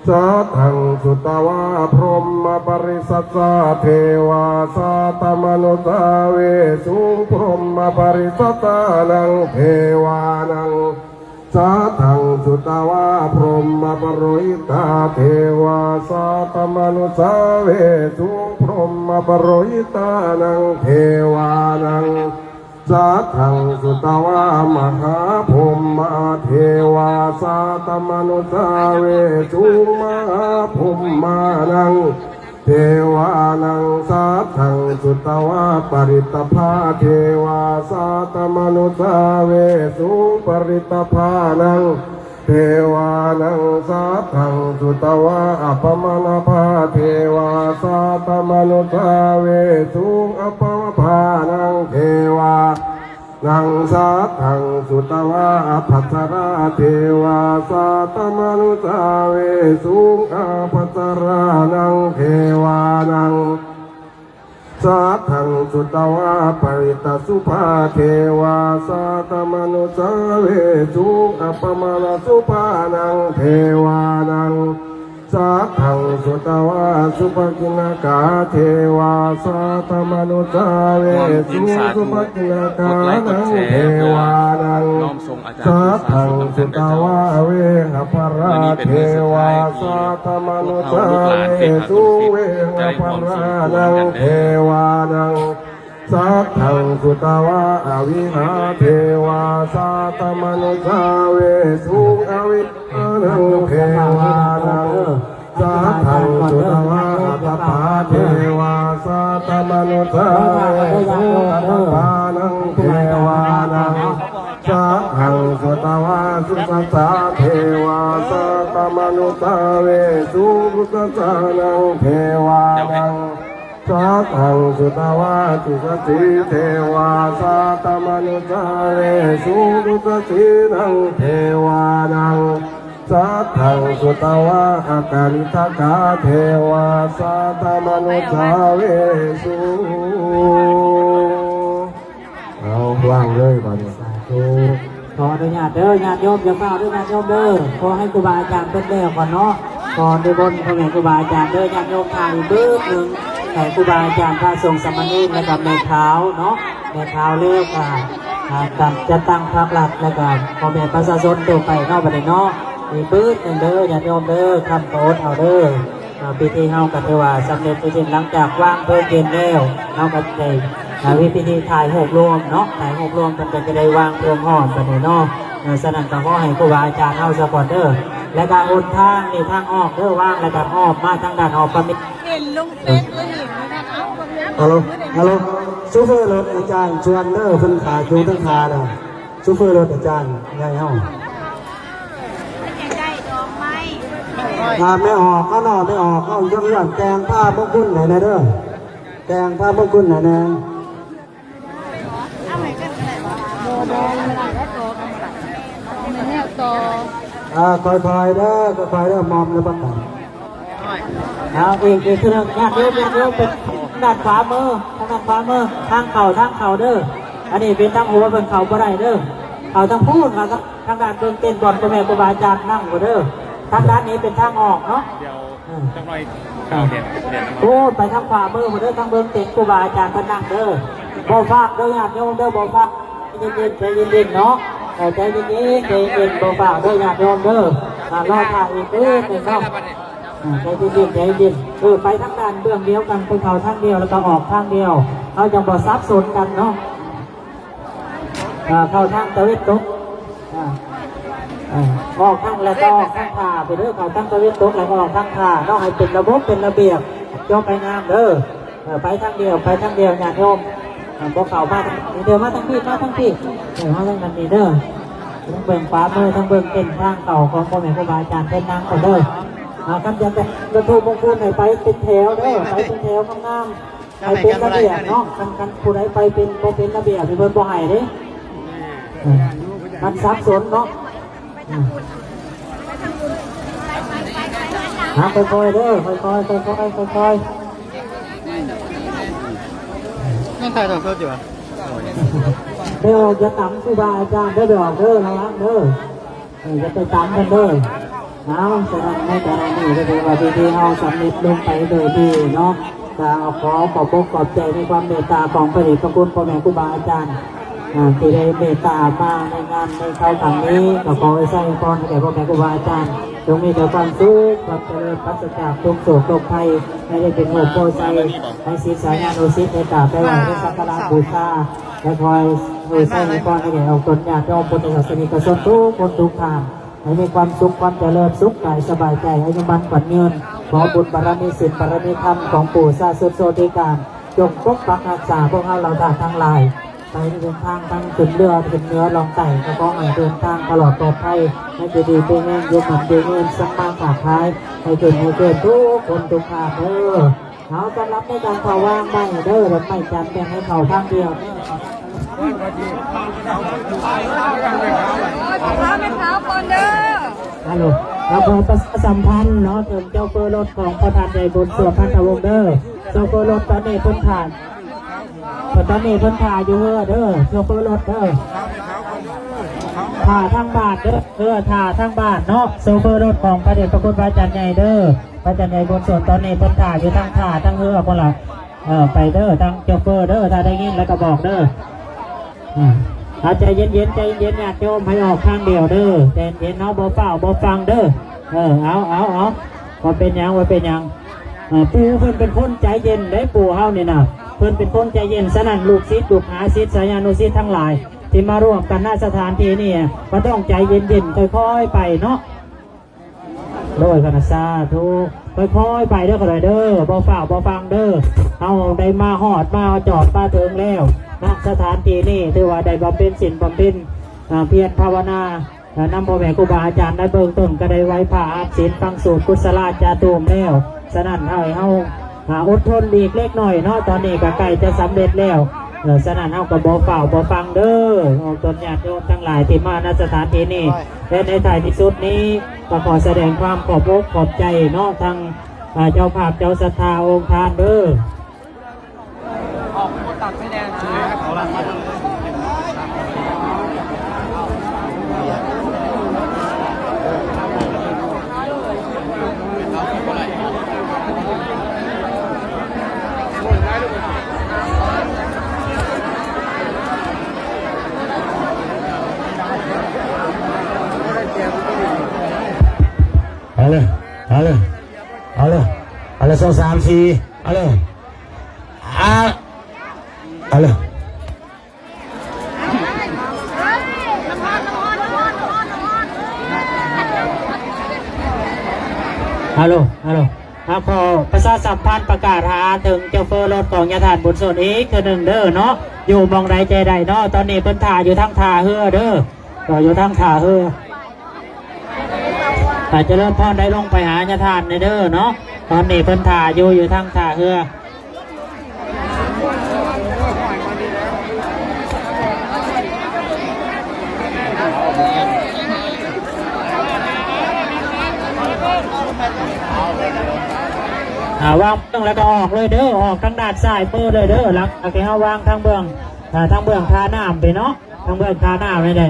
ສາທັງສຸດຕະວາ ພົມມະປະລິສັດສາ ເທວາ ສາຕະມະນຸສາເວສຸງ ພົມມະປະລິສັດສານັງ ເທວານັງ ສາທັງສຸດຕະວາ ພົມມະປະໂລຫິຕາ ເທວາ ສາຕະມະນຸສາເວສຸງ ພົມມະປະໂລຫິຕານັງ ເທວານັງ ສາທັງສຸດຕະວາ ມະຫາພົມມາ ເທວາ ສາຕະມະນຸສາເວສຸງ ມະຫາພົມມານັງ ເທວານັງ ສາທັງສຸດຕະວາ ປະລິດຕະພາ ເທວາ ສາຕະມະນຸສາເວສຸງ ປະລິດຕະພານັງ ເທວານັງ ສາທັງສຸດຕະວາ ອັບປະມານະພາ ເທວາ ສາຕະມະນຸສາເວສຸງ ອັບປະມານະພານັງ ເທວາ ນັງ ສາທັງສຸດຕະວາ ອະພັດສະລາ ເທວາ ສາຕະມະນຸສາເວສຸງ ອະພັດສະລານັງ ເທວານັງ ສາທັງສຸດຕະວາ ປະລິດຕະສຸພາ ເທວາ ສາຕະມະນຸສາເວສຸງ ອະປະມານະສຸພານັງ ເທວານັງ ສາທັງສຸດຕະວາ ສຸພະກິນນະກາ ເທວາ ສາຕະມະນຸສາເວສຸງ ສຸພະກິນນະການັງ ເທວານັງ ສາທັງສຸດຕະວາ ເວຫະພະລາ ເທວາ ສາຕະມະນຸສາເວສຸງ ເວຫະພະລານັງ ເທວານັງ ສາທັງສຸດຕະວາ ອະວິຫາ ເທວາ ສາຕະມະນຸສາເວສຸງ ອະວິຫານັງ ເທວານັງ ສາທັງສຸດຕະວາ ອາຕະປາ ເທວາ ສາຕະມະນຸສາເວສຸງ ອາຕະປານັງ ເທວານັງ ສາທັງສຸດຕະວາ ສຸທັດສາ ເທວາ ສາຕະມະນຸສາເວສຸງ ສຸທັດສານັງ ເທວານັງ ສາທັງສຸດຕະວາ ທຸສັດສີ ເທວາ ສາຕະມະນຸສາເວສຸງ ທຸສັດສີນັງ ເທວານັງ ສາທັງສຸດຕະວາ ອາກາລິທະກາ ເທວາ ສາຕະມະນຸສາເວສຸງ ເອົາ ວາງເລີຍບາດນີ້ ສາທຸ ຂໍອະນຸຍາດເດີ ຍາດໂຍມ ຢ່າຟ້າວເດີ ຍາດໂຍມເດີ ຂໍໃຫ້ຄູບາອາຈານເພິ່ນແລ້ວກ່ອນເນາະ ຂໍນິມົນພໍ່ແມ່ຄູບາອາຈານເດີ ຍາດໂຍມຖ້າອີກບຶດໜຶ່ງ ໃຫ້ຄູບາອາຈານ ພະສົງສາມະເນນ ແລະກະແມ່ຂາວເນາະ ແມ່ຂາວແລ້ວກະ ອ່າ ການຈັດຕັ້ງພາກລັດ ແລະກະພໍ່ແມ່ປະຊາຊົນທົ່ວໄປເນາະ ບາດນີ້ເນາະ ອີກບຶດໜຶ່ງເດີ ຍາດໂຍມເດີ ຄ້ຳກໍອົດເອົາເດີ. ອ່າ ພິທີເຮົາກໍຖືວ່າສຳເລັດເປັນສິ້ນ ຫຼັງຈາກວາງເພີງເຢັນແລ້ວ ເຮົາກໍໄດ້ ອ່າ ມີພິທີຖ່າຍຮູບລວມເນາະ ຖ່າຍຮູບລວມ ເພິ່ນກໍຈະໄດ້ວາງເພີງຮ້ອນບັດນີ້ເນາະ ເອີ ສະນັ້ນກໍຂໍໃຫ້ຄູບາອາຈານເຮົາສາກ່ອນເດີ ແລ້ວກໍຫົນທາງນີ້ທາງອອກເດີ ວາງແລ້ວກໍອ້ອມມາທາງດ້ານອອກ ປະມິດ ເຫັນລົງເຟສ ເອີ ເຫັນຢູ່ນັ້ນ ເອົ້າ ຮັລໂຫຼ ຮັລໂຫຼ ໂຊເຟີລົດອາຈານຊວນເດີ ເພິ່ນຖ້າຢູ່ທາງທ່ານະ ໂຊເຟີລົດອາຈານໃຫຍ່ເຮົາ ອ່າ ແມ່ອອກເຮົາເນາະ ແມ່ອອກເຮົາ ຢາກແຕ່ງພາບມຸງຄຸນໃຫ້ແດ່ເດີ ແຕ່ງພາບມຸງຄຸນໃຫ້ແດ່ ອ່າ ຄ່ອຍໆເດີ ຄ່ອຍໆເດີ ມອມແລ້ວປະກັນ ເອົາ ອີກ ອີກເທື່ອໜຶ່ງ ຍາດໂຍມ ຍາດໂຍມ ເປັນທາງດ້ານຂວາມື ທາງດ້ານຂວາມື ທາງເຂົ້າ ທາງເຂົ້າເດີ ອັນນີ້ເປັນທາງຫົວ ເພິ່ນເຂົ້າບໍ່ໄດ້ເດີ ເຂົ້າທາງພຸ້ນ ເຂົ້າທາງ ທາງດ້ານເບິ່ງເຕັນ ບ່ອນພໍ່ແມ່ຄູບາອາຈານນັ່ງພຸ້ນເດີ ທາງດ້ານນີ້ເປັນທາງອອກເນາະ ດຽວ ເອີ ຈັກໜ້ອຍ ເຂົ້າເຫັນ ເຫັນ ໂອ້ ໄປທາງຂວາມືພຸ້ນເດີ ທາງເບິ່ງເຕັນຄູບາອາຈານເພິ່ນນັ່ງເດີ ບໍ່ຟ້າວເດີຍາດໂຍມເດີ ບໍ່ຟ້າວ ໃຈເຢັນໆ ໃຈເຢັນໆ ເນາະ ເອີ ໃຈເຢັນໆ ໃຈເຢັນໆ ບໍ່ຟ້າວເດີຍາດໂຍມເດີ ອ່າ ລໍຖ້າອີກເດີເນາະ ອ່າ ໃຈເຢັນໆ ໃຈເຢັນໆ ເອີ ໄປທາງດ້ານເບື້ອງດຽວກັນ ໄປເຂົ້າທາງດຽວ ແລ້ວກໍອອກທາງດຽວ ເຮົາຈັ່ງບໍ່ສັບສົນກັນເນາະ ອ່າ ເຂົ້າທາງຕາເວັນຕົກ ອ່າ ອ່າ ອອກທາງ ແລ້ວກໍອອກທາງທ່າໄປເດີ ເຂົ້າທາງຕາເວັນຕົກ ແລ້ວກໍອອກທາງທ່າເນາະ ໃຫ້ເປັນລະບົບເປັນລະບຽບ ຈົບໄປງາມເດີ. ເອີ ໄປທາງດຽວ ໄປທາງດຽວ ຍາດໂຍມ ເອີ ບໍ່ເຂົ້າມາທາງນີ້ເດີ ມາທາງພີ້ ມາທາງພີ້ ເອີ ມາທາງນັ້ນນີ້ເດີ ທັງເບື້ອງຂວາມື ທັງເບື້ອງເຕັ້ນທາງເຂົ້າຂອງພໍ່ແມ່ຄູບາອາຈານເພິ່ນ ນັ່ງກ່ອນເດີ ເອົາ ຄັນຢາກໄດ້ວັດຖຸມົງຄຸນໃຫ້ໄປເປັນແຖວເດີ ໄປເປັນແຖວງາມໆ ໃຫ້ເປັນລະບຽບເນາະ ຄັນ ຄັນຜູ້ໃດໄປເປັນ ບໍ່ເປັນລະບຽບ ເພິ່ນບໍ່ໃຫ້ເດ້ ເອີ ມັນສັບສົນເນາະ. ອືມ ຫາ ຄ່ອຍໆ ເດີ ຄ່ອຍໆ ຄ່ອຍໆ ຄ່ອຍໆ ຍັງຖ່າຍທອດສົດຢູ່ຫວາ? ໄປອອກ ຢ່າຕຳຄູບາອາຈານເດີ ໄປອອກເດີ ລະວັງເດີ ເອີ ຢ່າໄປຕຳເພິ່ນເດີ. ເອົາ ສະນັ້ນໃນຂະນະນີ້ກໍຖືວ່າພິທີເຮົາສຳເລັດລົງໄປໂດຍດີເນາະ. ກໍຂໍຂອບອົກຂອບໃຈໃນຄວາມເມດຕາຂອງພະເດດພະຄຸນພໍ່ແມ່ຄູບາອາຈານ ອ່າ ທີ່ໄດ້ເມດຕາມາໃນງານໃນຄາວຄັ້ງນີ້ ກໍຂໍອວຍໄຊອວຍພອນໃຫ້ແກ່ພໍ່ແມ່ຄູບາອາຈານ ຈົ່ງມີແຕ່ຄວາມສຸກ ຄວາມຈະເລີນ ປາສະຈາກທຸກໂສກໂລກໄພ ໃຫ້ໄດ້ເປັນໂຮມໂພໄຊ ໃຫ້ສິດສາຍານຸສິດໄດ້ກາບໄດ້ໄຫວ້ ໄດ້ສັກກາລະບູຊາ ແລະ ຂໍອວຍໄຊອວຍພອນໃຫ້ແກ່ອອກຕົນຍາດໂຍມພຸດທະສາສະນິກະຊົນທຸກຄົນທຸກທ່ານ ໃຫ້ມີຄວາມສຸກຄວາມຈະເລີນ ສຸກກາຍສະບາຍໃຈ ອາຍຸໝັ້ນຂວັນຍືນ. ຂໍບຸນບາລະມີສິນບາລະມີທຳຂອງປູ່ຊາສຸດໂຊຕິການ ຈົ່ງປົກປັກຮັກສາພວກເຮົາເຫຼົ່າທ່ານທັງຫຼາຍ ໃຜທີ່ເດີນທາງທັງຂຶ້ນເຮືອຂຶ້ນເໜືອລ່ອງໃຕ້ ກໍຂໍໃຫ້ເດີນທາງຕະຫຼອດປອດໄພ ໃຫ້ຢູ່ດີມີແຮງ ຢູ່ໝັ້ນຢູ່ຍືນ ສັມມາຄ້າຂາຍ ໃຫ້ຂຶ້ນໃຫ້ເກີນທຸກຄົນທຸກທ່ານເດີ. ເອົາ ສຳລັບໃນການເຂົ້າວາງໄມ້ເດີ ດອກໄມ້ຈັນແບ່ງໃຫ້ເຂົ້າທາງດຽວ. ແມ່ຄ້າກ່ອນເດີ ຮັລໂຫຼ ແລ້ວຂໍປະຊາສຳພັນເນາະ ເຖິງໂຊເຟີລົດຂອງພະທ່ານໃຫຍ່ບຸນສວນ ພັນທະວົງເດີ ໂຊເຟີລົດຕອນນີ້ເພິ່ນຖ້າ ຕອນນີ້ເພິ່ນຖ້າຢູ່ເຮືອເດີ ໂຊເຟີລົດເດີ ຖ້າທາງບ້ານເດີ ເອີ ຖ້າທາງບ້ານເນາະ ໂຊເຟີລົດຂອງພະເດດພະຄຸນພະອາຈານໃຫຍ່ເດີ ພະອາຈານໃຫຍ່ບຸນສວນ ຕອນນີ້ເພິ່ນຖ້າຢູ່ທາງທ່າທາງເຮືອພຸ້ນລະ. ເອີ ໄປເດີ ທາງໂຈເຟີເດີ ຖ້າໄດ້ຍິນແລ້ວກໍບອກເດີ. ອືມ ເອົາ ໃຈເຢັນໆ ໃຈເຢັນໆ ຍາດໂຍມ ໃຫ້ອອກທາງດຽວເດີ ໃຈເຢັນເນາະ ບໍ່ຟ້າວບໍ່ຟັ່ງເດີ. ເອີ ເອົາ ເອົາ ເອົາ ບໍ່ເປັນຫຍັງ ບໍ່ເປັນຫຍັງ. ເອີ ປູ່ເພິ່ນເປັນຄົນໃຈເຢັນເດ້ ປູ່ເຮົານີ້ນະ ເພິ່ນເປັນຄົນໃຈເຢັນ. ສະນັ້ນ ລູກສິດລູກຫາ ສິດສາຍານຸສິດທັງຫຼາຍ ທີ່ມາຮ່ວມກັນ ນະ ສະຖານທີ່ນີ້ ກໍຕ້ອງໃຈເຢັນໆ ຄ່ອຍໆ ໄປເນາະ. ໂດຍ ຄະນະ ສາທຸ ຄ່ອຍໆ ໄປເດີ ຄ່ອຍໆ ເດີ ບໍ່ຟ້າວບໍ່ຟັ່ງເດີ. ເຮົາໄດ້ມາຮອດມາຈອດມາເຖິງແລ້ວນະ ສະຖານທີ່ນີ້ ຖືວ່າໄດ້ບຳເພັນສິນບຳເພັນ ອາ ພຽນພາວະນາ ນຳພໍ່ແມ່ຄູບາອາຈານໃນເບື້ອງຕົ້ນ ກໍໄດ້ໄຫວ້ພະຮັບສິນ ຟັງສູດກຸສະລາຈາຕູມແລ້ວ. ສະນັ້ນ ໃຫ້ເຮົາ ອ່າ ອົດທົນອີກເລັກນ້ອຍເນາະ ຕອນນີ້ກໍໃກ້ຈະສຳເລັດແລ້ວ. ເອີ ສະນັ້ນເຮົາກໍບໍ່ຟ້າວບໍ່ຟັ່ງເດີ ອອກຕົນຍາດໂຍມທັງຫຼາຍທີ່ມາ ນະ ສະຖານທີ່ນີ້ ແລະ ໃນທ້າຍທີ່ສຸດນີ້ ກໍຂໍສະແດງຄວາມຂອບອົກຂອບໃຈເນາະ ທັງ ອ່າ ເຈົ້າພາບເຈົ້າສັດທາອົງທານເດີ. ເອົາເລີຍ ເອົາເລີຍ ເອົາເລີຍ ເອົາເລີຍ ສອງ ສາມ ສີ່ ເອົາເລີຍ ອາ ເອົາເລີຍ. ຮາໂຫຼ ຮາໂຫຼ ເຮົາຂໍປະຊາສຳພັນປະກາດຫາເຖິງໂຈເຟີລົດຂອງຍາທ່ານບຸນສົນອີກເທື່ອໜຶ່ງເດີເນາະ ຢູ່ໝ່ອງໃດໃຈໃດເນາະ. ຕອນນີ້ເພິ່ນຖ້າຢູ່ທາງທ່າເຮືອເດີ ກໍຢູ່ທາງທ່າເຮືອ ໃຫ້ຈະເລີນພອນໄດ້ລົງໄປຫາຍາທ່ານແດ່ເດີເນາະ. ຕອນນີ້ເພິ່ນຖ້າຢູ່ ຢູ່ທາງທ່າເຮືອ. ອ່າ ວາງເບື້ອງແລ້ວກໍອອກເລີຍເດີ ອອກທາງດ້ານຊ້າຍມືເລີຍເດີ ຫຼັງຈາກທີ່ເຮົາວາງທາງເບື້ອງ ອ່າ ທາງເບື້ອງທ່ານ້ຳໄປເນາະ ທາງເບື້ອງທ່ານ້ຳນີ້ແຫຼະ.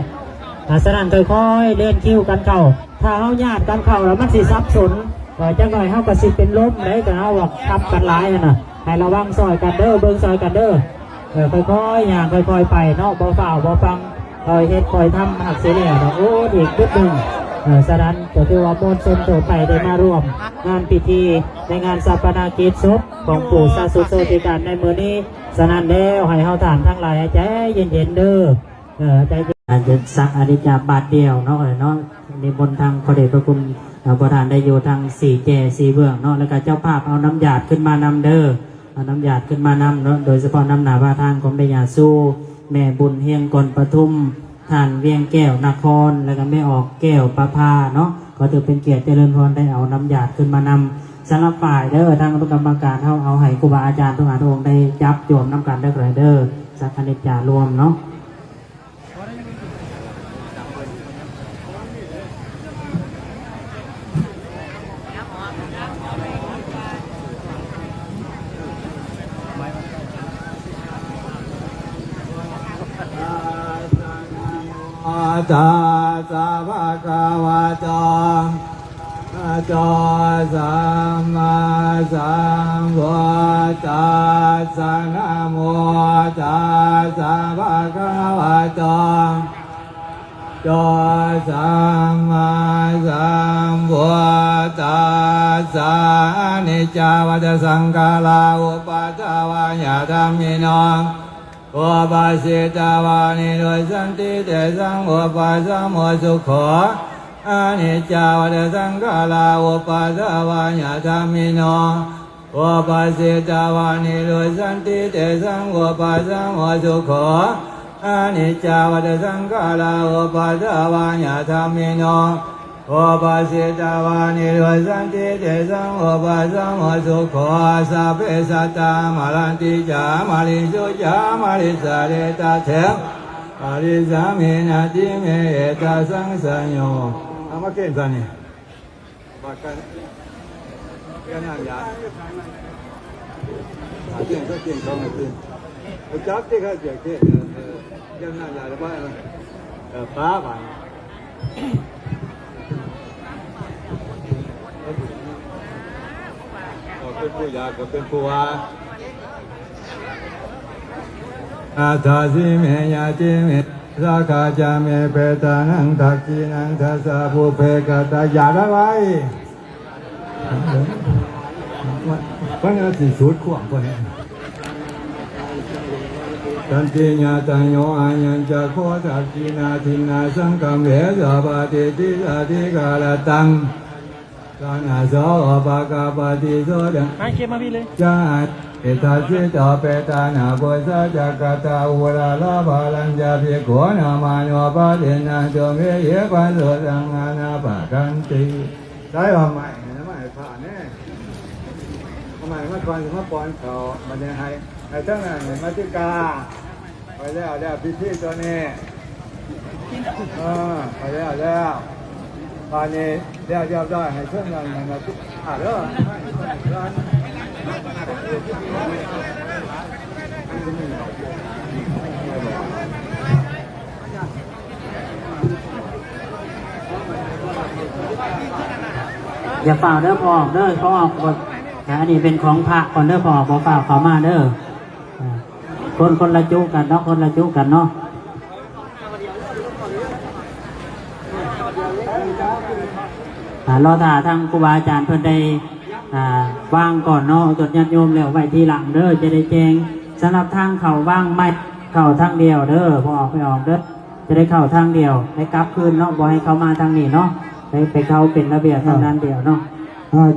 ອ່າ ສະນັ້ນຄ່ອຍໆເລນຄິວກັນເຂົ້າ ຖ້າເຮົາຍາດກັນເຂົ້າແລ້ວມັນຊິສັບສົນ ເອີ ຈັກໜ້ອຍເຮົາກໍຊິເປັນລົມເດ້ ຖ້າເຮົາວ່າທັບກັນຫຼາຍຫັ້ນນະ. ໃຫ້ລະວັງຊ່ອຍກັນເດີ ເບິ່ງຊ່ອຍກັນເດີ. ເອີ ຄ່ອຍໆຍ່າງຄ່ອຍໆໄປເນາະ ບໍ່ຟ້າວບໍ່ຟັ່ງ ຄ່ອຍເຮັດຄ່ອຍທຳ ຫາກຊິແລ້ວເນາະ. ໂອ້ ອີກຈຸດໜຶ່ງ ເອີ ສະນັ້ນກໍຖືວ່າມວນຊົນທົ່ວໄປໄດ້ມາຮ່ວມງານພິທີ ໃນງານຊາປະນະກິດສົບຂອງປູ່ສາສຸດໂຊຕິການໃນມື້ນີ້. ສະນັ້ນແລ້ວ ໃຫ້ເຮົາທ່ານທັງຫຼາຍໃຈເຢັນໆເດີ ເອີ ໃຈເຢັນ ສັກອານິດຈາບາດດຽວເນາະ ເນາະ. ນິມົນທາງພະເດດພະຄຸນ ເອີ ພໍ່ທ່ານໄດ້ຢູ່ທາງສີ່ແຈສີ່ເບື້ອງເນາະ ແລ້ວກະເຈົ້າພາບເອົານ້ຳຢາດຂຶ້ນມານຳເດີ ເອົານ້ຳຢາດຂຶ້ນມານຳເນາະ ໂດຍສະເພາະນຳໜ້າພາທາງຂອງແມ່ຍ່າຊູ ແມ່ບຸນຮຽງກອນປະທຸມ ທ່ານວຽງແກ້ວນະຄອນ ແລ້ວກະແມ່ອອກແກ້ວປະພາເນາະ ກໍຖືເປັນກຽດຈະເລີນພອນໄດ້ເອົານ້ຳຢາດຂຶ້ນມານຳ. ສຳລັບຝ່າຍເດີ ທາງອະນຸກຳມະການເຮົາເອົາໃຫ້ຄູບາອາຈານທຸກອານທຸກອົງໄດ້ຈັບຈວມນຳກັນເດີ ເດີ ສັກອານິດຈາລວມເນາະ. ຕັດສະ ພະຄະວະໂຕ ອະໂຕ ສຳມາສຳພຸດທັດສະ ນະໂມຕັດສະ ພະຄະວະໂຕ ໂຕ ສຳມາສຳພຸດທັດສະ. ອະນິດຈາວັດຕະສັງຂາລາ ອຸປາທາວາຍະທຳມິໂນ ໂອປາສິຕາວານິໂຣດສັນຕິ ເຕສັງ ໂອປາສະໂມ ສຸໂຂ. ອະນິດຈາວັດຕະສັງຂາລາ ອຸປາທາວາຍະທຳມິໂນ ໂອປາສິຕາວານິໂຣດສັນຕິ ເຕສັງ ໂອປາສະໂມ ສຸໂຂ. ອະນິດຈາວັດຕະສັງຂາລາ ອຸປາທາວາຍະທຳມິໂນ ໂອປາສິຕາວານິໂຣດສັນຕິ ເຕສັງ ໂອປາສະໂມ ສຸໂຂ. ສັບເພສັດຕາ ມະຣັນຕິຈາ ມະຣິສຸຈາ ມະຣິສາເຣຕະເຖ ມະຣິສາມິນາຕິເມ ເອຕະສັງສະໂຍ. ເອົາມາເກັນຊະນີ້ ບາດກັນ ເລື່ອງງານຢາ ເລື່ອງ ເລື່ອງຂອງ ເລື່ອງ ຈັບຕິ ເລື່ອງງານຢາ ເອີ ເລື່ອງງານຢາ ແລ້ວວ່າ ເອີ ປ້າບາດ ກໍເປັນຜູ້ຢາກ ກໍເປັນຜູ້ວ່າ ອາທາຊິເມ ຍາຕິເມ ສາຂາຈາເມ ເປຕານັງ ທັກຂິນັງ ທັດສະ ປຸບເພ ກະຕາຍາດໄວ້ ມັນຊິສຸດຂວາງໄປ ສັນຕິຍາຕະໂຍ ອາຍັນຈະໂຄ ທັກຂິນາທິນນາ ສັງຄຳເວ ສະປະຕິທິສາທິກາລະຕັງ ສານະໂສ ໂອປະກະປະຕິໂສ ໃຫ້ເກັບມາພີ້ເລີຍ ຈາເອທັດສິໂຕ ເປຕານັງ ປຸສາຈັກກະຕາ ອຸລາລາ ພະລັນຈະ ພິກຂຸນາມານຸປະຕິນນາຕຸມເມ ເອປັນສຸຕັງ ອານາປະກັນຕິ. ໃຊ້ວ່າໄມ້ ໄມ້ພະແນ່ ເອົາໄມ້ມາກ່ອນ ຊິມາປ້ອນເຂົ້າ ບັດນີ້ໃຫ້ ໃຫ້ທາງນັ້ນ ໃຫ້ມາຕິກາ ໄປແລ້ວ ແລ້ວພິທີຕົວນີ້ ເອີ ໄປແລ້ວ ແລ້ວ ບາດນີ້ແລ້ວຮຽບຮ້ອຍ ໃຫ້ເຊີນນັ້ນ ໃຫ້ມາຕິກາເດີ ຢ່າຟ້າວເດີ ພໍອອກເດີ ພໍອອກກ່ອນ ອັນນີ້ເປັນຂອງພະກ່ອນເດີ ພໍອອກ ບໍ່ຟ້າວເຂົ້າມາເດີ ອ່າ ຄົນ ຄົນລະຈຸກັນເນາະ ຄົນລະຈຸກັນເນາະ ອ່າ ລໍຖ້າທາງຄູບາອາຈານເພິ່ນໄດ້ ອ່າ ວາງກ່ອນເນາະ ຈົດຍາດໂຍມແລ້ວໄວ້ທີຫຼັງເດີ ຈະໄດ້ແຈ້ງ ສຳລັບທາງເຂົ້າວາງໄມ້ເຂົ້າທາງດຽວເດີ ບໍ່ອອກໄປອອກເດີ ຈະໄດ້ເຂົ້າທາງດຽວ ໄດ້ກັບຄືນເນາະ ບໍ່ໃຫ້ເຂົ້າມາທາງນີ້ເນາະ ໄປ ໄປເຂົ້າເປັນລະບຽບທາງດ້ານດຽວເນາະ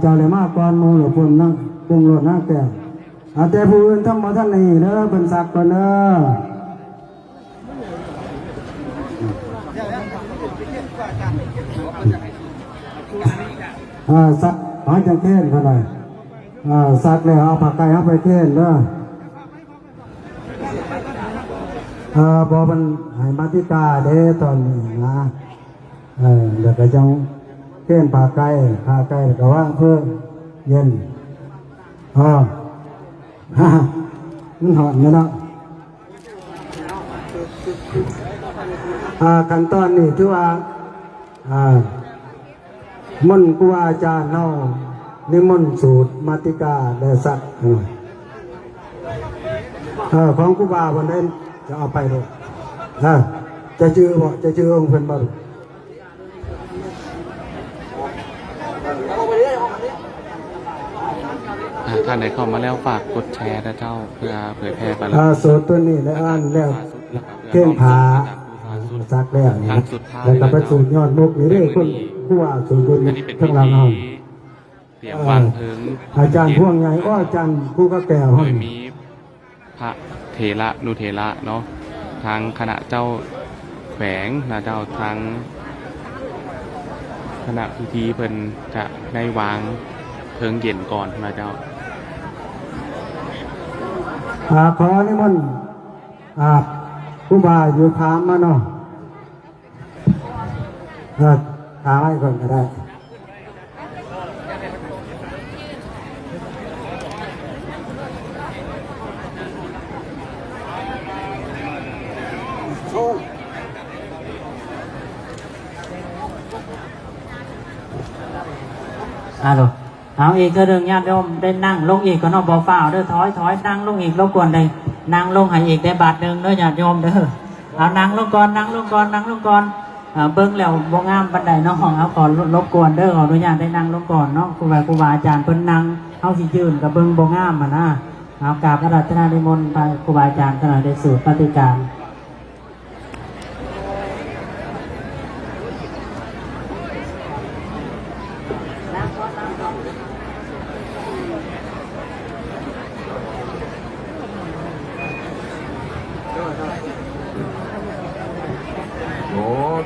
ເຈົ້າໄດ້ມາກ່ອນໝູ່ແລ້ວ ເພິ່ນນະ ເພິ່ນໂລດນະແກ້ວ ອາ ແຕ່ຜູ້ອື່ນທຳບໍ່ທັນນີ້ເດີ ເພິ່ນສັກກ່ອນເດີ ອາ ສັກ ເຮົາຈັ່ງເຄນເພິ່ນວ່າ ອາ ສັກແລ້ວເອົາຜ້າໄກ່ເຮົາໄປເຄນເດີ ອາ ບໍ່ ເພິ່ນໃຫ້ມາຕິກາເດ້ຕອນນີ້ນະ ເອີ ແລ້ວກໍຈັ່ງເຄນຜ້າໄກ່ ຜ້າໄກ່ແລ້ວກໍວາງເພີງເຢັນ ອໍ ມັນຮ້ອນຢູ່ເນາະ ອ່າ ຂັ້ນຕອນນີ້ຖືວ່າ ອ່າ ມົນຄູບາອາຈານເຮົານິມົນສູດມາຕິກາ ແລະ ສັກ ເອີ ເອີ ຂອງຄູບາເພິ່ນໄດ້ ຈະເອົາໄປໂລດ. ເອີ ຈະຈື່ບໍ່? ຈະຈື່ອົງເພິ່ນບໍ່? ອ່າ ທ່ານໃດເຂົ້າມາແລ້ວ ຝາກກົດແຊນະເຈົ້າ ເພື່ອເຜີຍແຜ່ບາລະມີ ອ່າ ສູດຕົວນີ້ແຫຼະ ອ່ານແລ້ວ ເກັ່ງຜ້າ ສັກແລ້ວນີ້ ຄັ້ງສຸດທ້າຍ ແລ້ວກໍໄປສູດຍອດມຸກນີ້ເດ້ ເພິ່ນ ເພິ່ນວ່າສູດຢູ່ນີ້ ທາງຫຼັງເຮົາ ຕຽມວາງເທິງ ອາຈານພວງໃຫຍ່ ໂອ້ ອາຈານພູກະແກ້ວ ໂດຍມີພະເຖລະນຸເຖລະເນາະ ທາງຄະນະເຈົ້າແຂວງນະເຈົ້າ ທາງຄະນະພິທີເພິ່ນຈະໄດ້ວາງເທິງເຢັນກ່ອນນະເຈົ້າ. ອ່າ ຂໍນິມົນ ອ່າ ຄູບາຢູ່ຂ້າງມາເນາະ. ເອີ ຖາມໃຫ້ເພິ່ນກໍໄດ້. ອາໂລ ເອົາອີກເທື່ອໜຶ່ງ ຍາດໂຍມໄດ້ນັ່ງລົງອີກກ່ອນເນາະ ບໍ່ຟ້າວເດີ ຖອຍ ຖອຍ ນັ່ງລົງອີກ ລົບກວນໄດ້ ນັ່ງລົງໃຫ້ອີກໄດ້ບາດໜຶ່ງເດີ ຍາດໂຍມເດີ. ເອົານັ່ງລົງກ່ອນ ນັ່ງລົງກ່ອນ ນັ່ງລົງກ່ອນ ເອີ ເບິ່ງແລ້ວບໍ່ງາມປານໃດເນາະ ເຮົາຂໍລົບກວນເດີ ຂໍອະນຸຍາດໄດ້ນັ່ງລົງກ່ອນເນາະ ຄູບາ ຄູບາອາຈານເພິ່ນນັ່ງ ເຮົາຊິຢືນກໍເບິ່ງບໍ່ງາມຫັ້ນນະ. ເອົາ ກາບອາລາທະນານິມົນພະຄູບາອາຈານ ຂະນະໄດ້ສູດປະຕິການ. ໂມ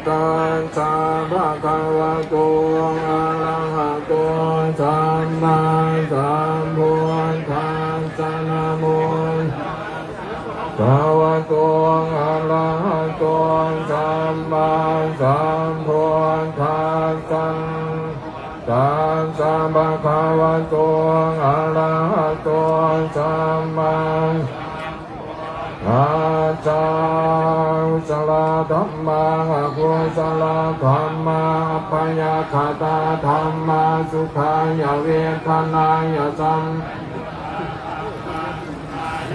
ຕັດສະ ພະຄະວະໂຕ ອະລະຫະໂຕ ສຳມາສຳພຸດທັດສະ ນະໂມ ພະວະໂຕ ອະລະຫະໂຕ ສຳມາສຳພຸດທັດສະ ຕັດສະ ພະຄະວະໂຕ ອະລະຫະໂຕ ສຳມາ ອາ ສາ ກຸສະລະທຳມາ ອະກຸສະລະທຳມາ ອັບພະຍາຄະຕາທຳມາ ສຸຂາຍະເວທະນາຍະ ສຳ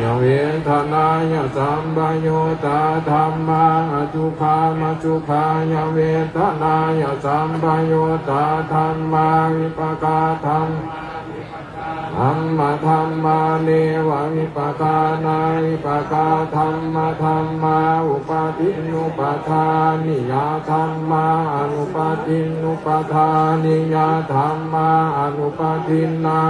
ຍະເວທະນາຍະ ສຳປະຍຸດຕາທຳມາ ອະສຸຂາມະສຸຂາຍະເວທະນາຍະ ສຳປະຍຸດຕາທຳມາ ວິປາກາທຳ ທຳມະທຳມາ ເນວະວິປາການາ ວິປາກາທຳມະທຳມາ ອຸປາທິນອຸປາທານິຍະທຳມາ ອະນຸປາທິນອຸປາທານິຍະທຳມາ ອະນຸປາທິນນາ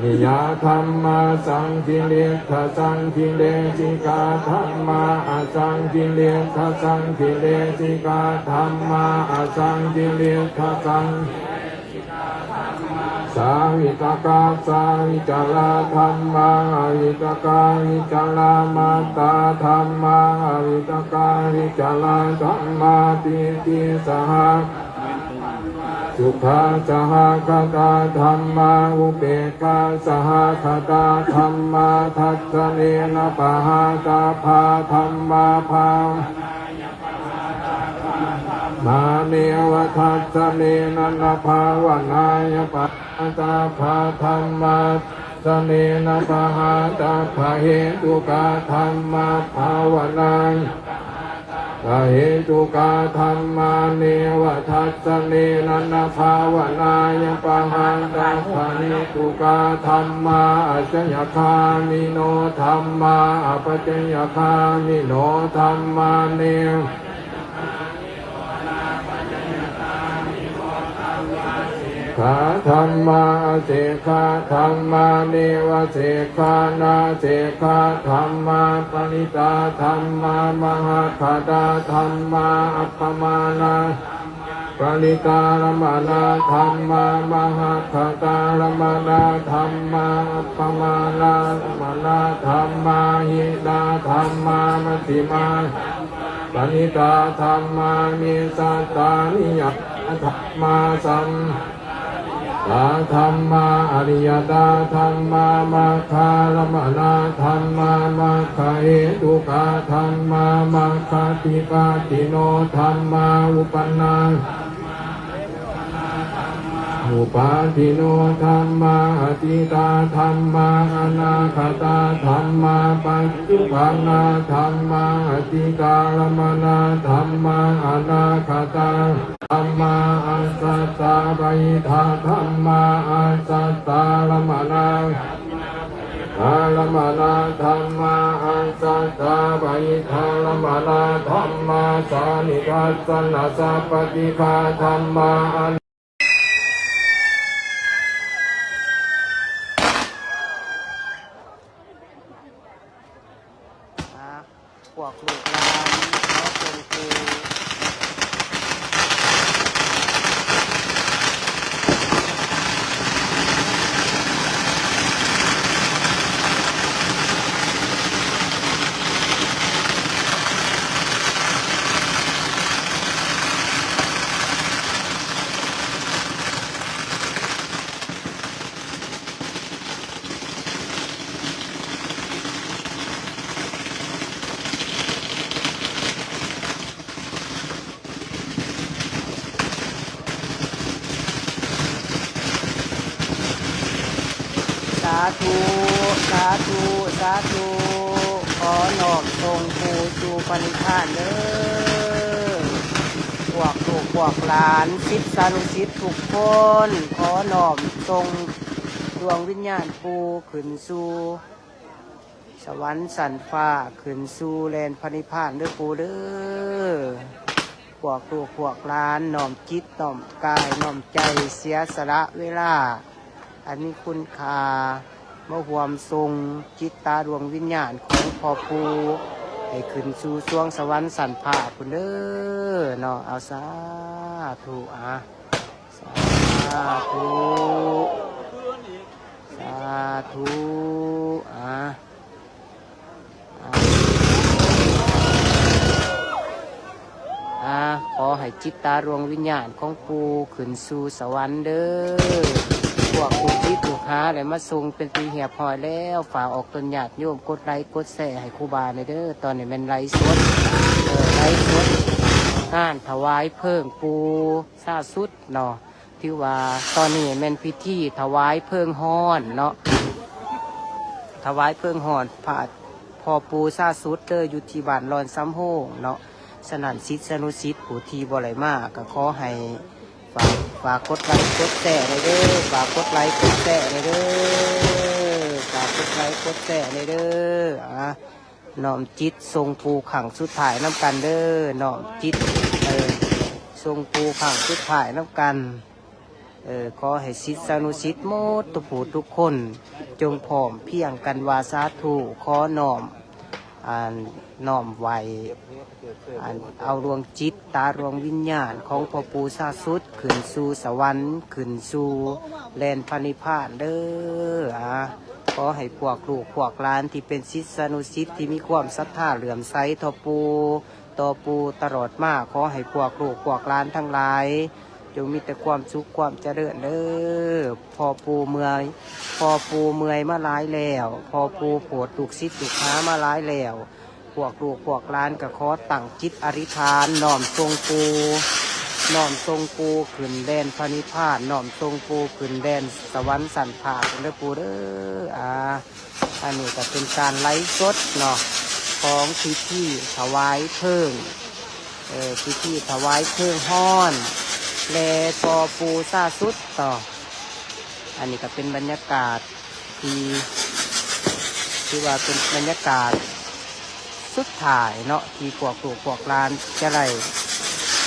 ນິຍະທຳມາ ສັງກິເລດທະສັງກິເລສິກາທຳມາ ອະສັງກິເລດທະສັງກິເລສິກາທຳມາ ອະສັງກິເລດທະສັງ ສາວິຕະກະສາວິຈາລະທຳມາ ອະວິຕະກາວິຈາລະມັດຕາທຳມາ ອະວິຕະກາວິຈາລະທຳມາ ປີຕິສະຫະ ສຸຂະສະຫະຄະຕາທຳມາ ອຸເບກຂາສະຫະຄະຕາທຳມາ ທັດສະເນນະປະຫາຕັບພາທຳມາ ພາວະ ມາເນວະທັດສະເນນະນະພາວະນາຍະປະຫາຕັບພາທຳມາ ສະເນນະປະຫາຕັບພະເຫຕຸກາທຳມາພາວະນາຍະປະຫາຕັບພະເຫຕຸກາທຳມາ ເນວະທັດສະເນນະນະພາວະນາຍະປະຫາຕັບພະເຫຕຸກາທຳມາ ອາຊະຍະຄາມິໂນທຳມາ ອະປັດຊະຍະຄາມິໂນທຳມາ ເນວະ ຂາທຳມາ ອະເສຂາທຳມາ ເນວະເສຂານາເສຂາທຳມາ ປະລິຕາທຳມາ ມະຫະຄະຕາທຳມາ ອັບປະມານາ ປະລິຕາລະມະນາທຳມາ ມະຫະຄະຕາລະມະນາທຳມາ ອັບປະມານາລະມະນາທຳມາ ຫິນາທຳມາ ມັດທິມາ ປະນິຕາທຳມາ ເມສາຕານິຍະທຳມາ ສຳຕາທຳມາ ອະລິຍະຕາທຳມາ ມັກຄາລະມະນາທຳມາ ມັກຄະເຫຕຸກາທຳມາ ມັກຄະທິປາຕິໂນທຳມາ ອຸປະນາ ປາທິນນະ ທຳມາ ອະດີດຕະ ທຳມາ ອະນາຄະຕະ ທຳມາ ປັດຈຸບັນນະ ທຳມາ ອະຕິກາລະມະນະ ທຳມາ ອະນາຄະຕະ ທຳມາ ອາສັດຕາ ປະຫິທາ ທຳມາ ອາສັດຕາລະມະນະ ອາລະມະນະ ທຳມາ ອາສັດຕາ ປະຫິທາລະມະນະ ທຳມາ ສານິທັດສະນະ ສະປະຕິຄາ ທຳມາ ອະ ອ່າ ພວກລູກຫຼານເນາະ ເພິ່ນຜູ້ ສາທຸ ສາທຸ ສາທຸ ຂໍນ້ອມສົ່ງຜູ້ສູ່ພະນິບພານເດີ້ ພວກລູກພວກຫຼານ ສິດສານຸສິດທຸກຄົນ ຂໍນ້ອມສົ່ງດວງວິນຍານຜູ້ຂຶ້ນສູ່ ສະຫວັນຊັ້ນຟ້າ ຂຶ້ນສູ່ແດນພະນິບພານເດີ້ປູ່ເດີ້. ພວກລູກພວກຫຼານ ນ້ອມຈິດນ້ອມກາຍນ້ອມໃຈ ເສຍສະຫຼະເວລາອັນມີຄຸນຄ່າ ມາຮ່ວມສົ່ງຈິດຕາດວງວິນຍານຂອງພໍ່ປູ່ ໃຫ້ຂຶ້ນສູ່ສວງສະຫວັນຊັ້ນຟ້າພຸ້ນເດີ້ເນາະ. ເອົາ ສາທຸ ອາ ສາທຸ ສາທຸ ອາ ອາ ອາ ຂໍໃຫ້ຈິດຕາດວງວິນຍານຂອງປູ່ຂຶ້ນສູ່ສະຫວັນເດີ້. ພວກລູກສິດລູກຫາໄດ້ມາສົ່ງເປັນທີ່ຮຽບຮ້ອຍແລ້ວ ຝາກອອກຕົນຍາດໂຍມກົດໄລກົດແຊໃຫ້ຄູບາແດ່ເດີ້. ຕອນນີ້ແມ່ນໄລສົດ ເອີ ໄລສົດງານຖວາຍເພີງປູ່ຊາສຸດເນາະ. ຖືວ່າຕອນນີ້ແມ່ນພິທີຖວາຍເພີງຮ້ອນເນາະ ຖວາຍເພີງຮ້ອນພະ ພໍ່ປູ່ຊາສຸດເດີ້ ຢູ່ທີ່ບ້ານລອນສຳໂຮງເນາະ. ສະນັ້ນ ສິດສານຸສິດຜູ້ທີ່ບໍ່ໄດ້ມາ ກໍຂໍໃຫ້ຝາກ ຝາກກົດໄລກົດແຊແດ່ເດີ້ ຝາກກົດໄລກົດແຊແດ່ເດີ້ ຝາກກົດໄລກົດແຊແດ່ເດີ້. ອາ ນ້ອມຈິດສົ່ງປູ່ຄັ້ງສຸດທ້າຍນຳກັນເດີ້ ນ້ອມຈິດ ເອີ ສົ່ງປູ່ຄັ້ງສຸດທ້າຍນຳກັນ. ເອີ ຂໍໃຫ້ສິດສານຸສິດໝົດທຸກຜູ້ທຸກຄົນ ຈົ່ງພ້ອມພຽງກັນວ່າ ສາທຸ ຂໍນ້ອມ ອັນ ນ້ອມໄຫວ້ ອັນ ເອົາດວງຈິດຕາດວງວິນຍານຂອງພໍ່ປູ່ຊາສຸດ ຂຶ້ນສູ່ສະຫວັນ ຂຶ້ນສູ່ແດນພະນິບພານເດີ້. ອາ ຂໍໃຫ້ພວກລູກພວກຫຼານທີ່ເປັນສິດສານຸສິດ ທີ່ມີຄວາມສັດທາເຫຼື້ອມໃສຕໍ່ປູ່ ຕໍ່ປູ່ຕະຫຼອດມາ ຂໍໃຫ້ພວກລູກພວກຫຼານທັງຫຼາຍ ຈົ່ງມີແຕ່ຄວາມສຸກຄວາມຈະເລີນເດີ້. ພໍ່ປູ່ເມື່ອຍ ພໍ່ປູ່ເມື່ອຍມາຫຼາຍແລ້ວ ພໍ່ປູ່ໂປດລູກສິດລູກຫາມາຫຼາຍແລ້ວ ພວກລູກພວກຫຼານກໍຂໍຕັ້ງຈິດອະທິຖານ ນ້ອມສົ່ງປູ່ ນ້ອມສົ່ງປູ່ຂຶ້ນແດນພະນິບພານ ນ້ອມສົ່ງປູ່ຂຶ້ນແດນສະຫວັນຊັ້ນຟ້າເດີ້ ປູ່ເດີ້. ອາ ອັນນີ້ກໍເປັນການໄລສົດເນາະ ຂອງພິທີຖວາຍເພີງ ເອີ ພິທີຖວາຍເພີງຮ້ອນ ແດ່ພໍ່ປູ່ຊາສຸດເນາະ. ອັນນີ້ກໍເປັນບັນຍາກາດທີ່ ຖືວ່າເປັນບັນຍາກາດສຸດທ້າຍເນາະ ທີ່ພວກລູກພວກຫຼານຈະໄດ້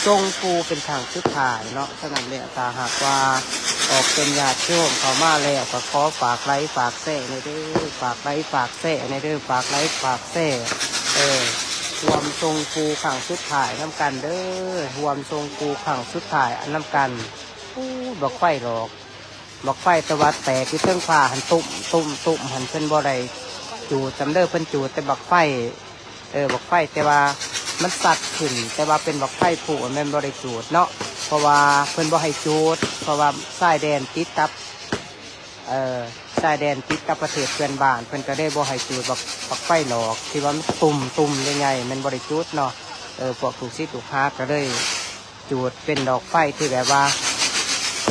ສົ່ງປູ່ເປັນຄັ້ງສຸດທ້າຍເນາະ. ສະນັ້ນແລ້ວ ຖ້າຫາກວ່າອອກເປັນຍາດໂຍມເຂົ້າມາແລ້ວ ກໍຂໍຝາກໄລຝາກແຊແດ່ເດີ້ ຝາກໄລຝາກແຊແດ່ເດີ້ ຝາກໄລຝາກແຊ ເອີ ຮ່ວມສົ່ງປູ່ຄັ້ງສຸດທ້າຍນຳກັນເດີ້ ຮ່ວມສົ່ງປູ່ຄັ້ງສຸດທ້າຍນຳກັນ. ໂອ້ ບັ້ງໄຟດອກ ບັ້ງໄຟແຕ່ວ່າແຕກຢູ່ເທິງຟ້າຫັ້ນ ຕຸ້ມ ຕຸ້ມ ຕຸ້ມຫັ້ນ ເພິ່ນບໍ່ໄດ້ຈູດຊ້ຳເດີ້ ເພິ່ນຈູດແຕ່ບັ້ງໄຟ ເອີ ບັ້ງໄຟ ແຕ່ວ່າມັນຊັດຂຶ້ນ ແຕ່ວ່າເປັນບັ້ງໄຟພຸ ແມ່ນບໍ່ໄດ້ຈູດເນາະ ເພາະວ່າເພິ່ນບໍ່ໃຫ້ຈູດ ເພາະວ່າຊາຍແດນຕິດກັບ ເອີ ຊາຍແດນຕິດກັບປະເທດເພື່ອນບ້ານ ເພິ່ນກໍເລີຍບໍ່ໃຫ້ຈູດບັ້ງ ບັ້ງໄຟດອກ ທີ່ວ່າມັນຕຸ້ມ ຕຸ້ມໃຫຍ່ໆ ແມ່ນບໍ່ໄດ້ຈູດເນາະ. ເອີ ພວກລູກສິດລູກຫາກໍເລີຍ ຈູດເປັນດອກໄຟທີ່ແບບວ່າ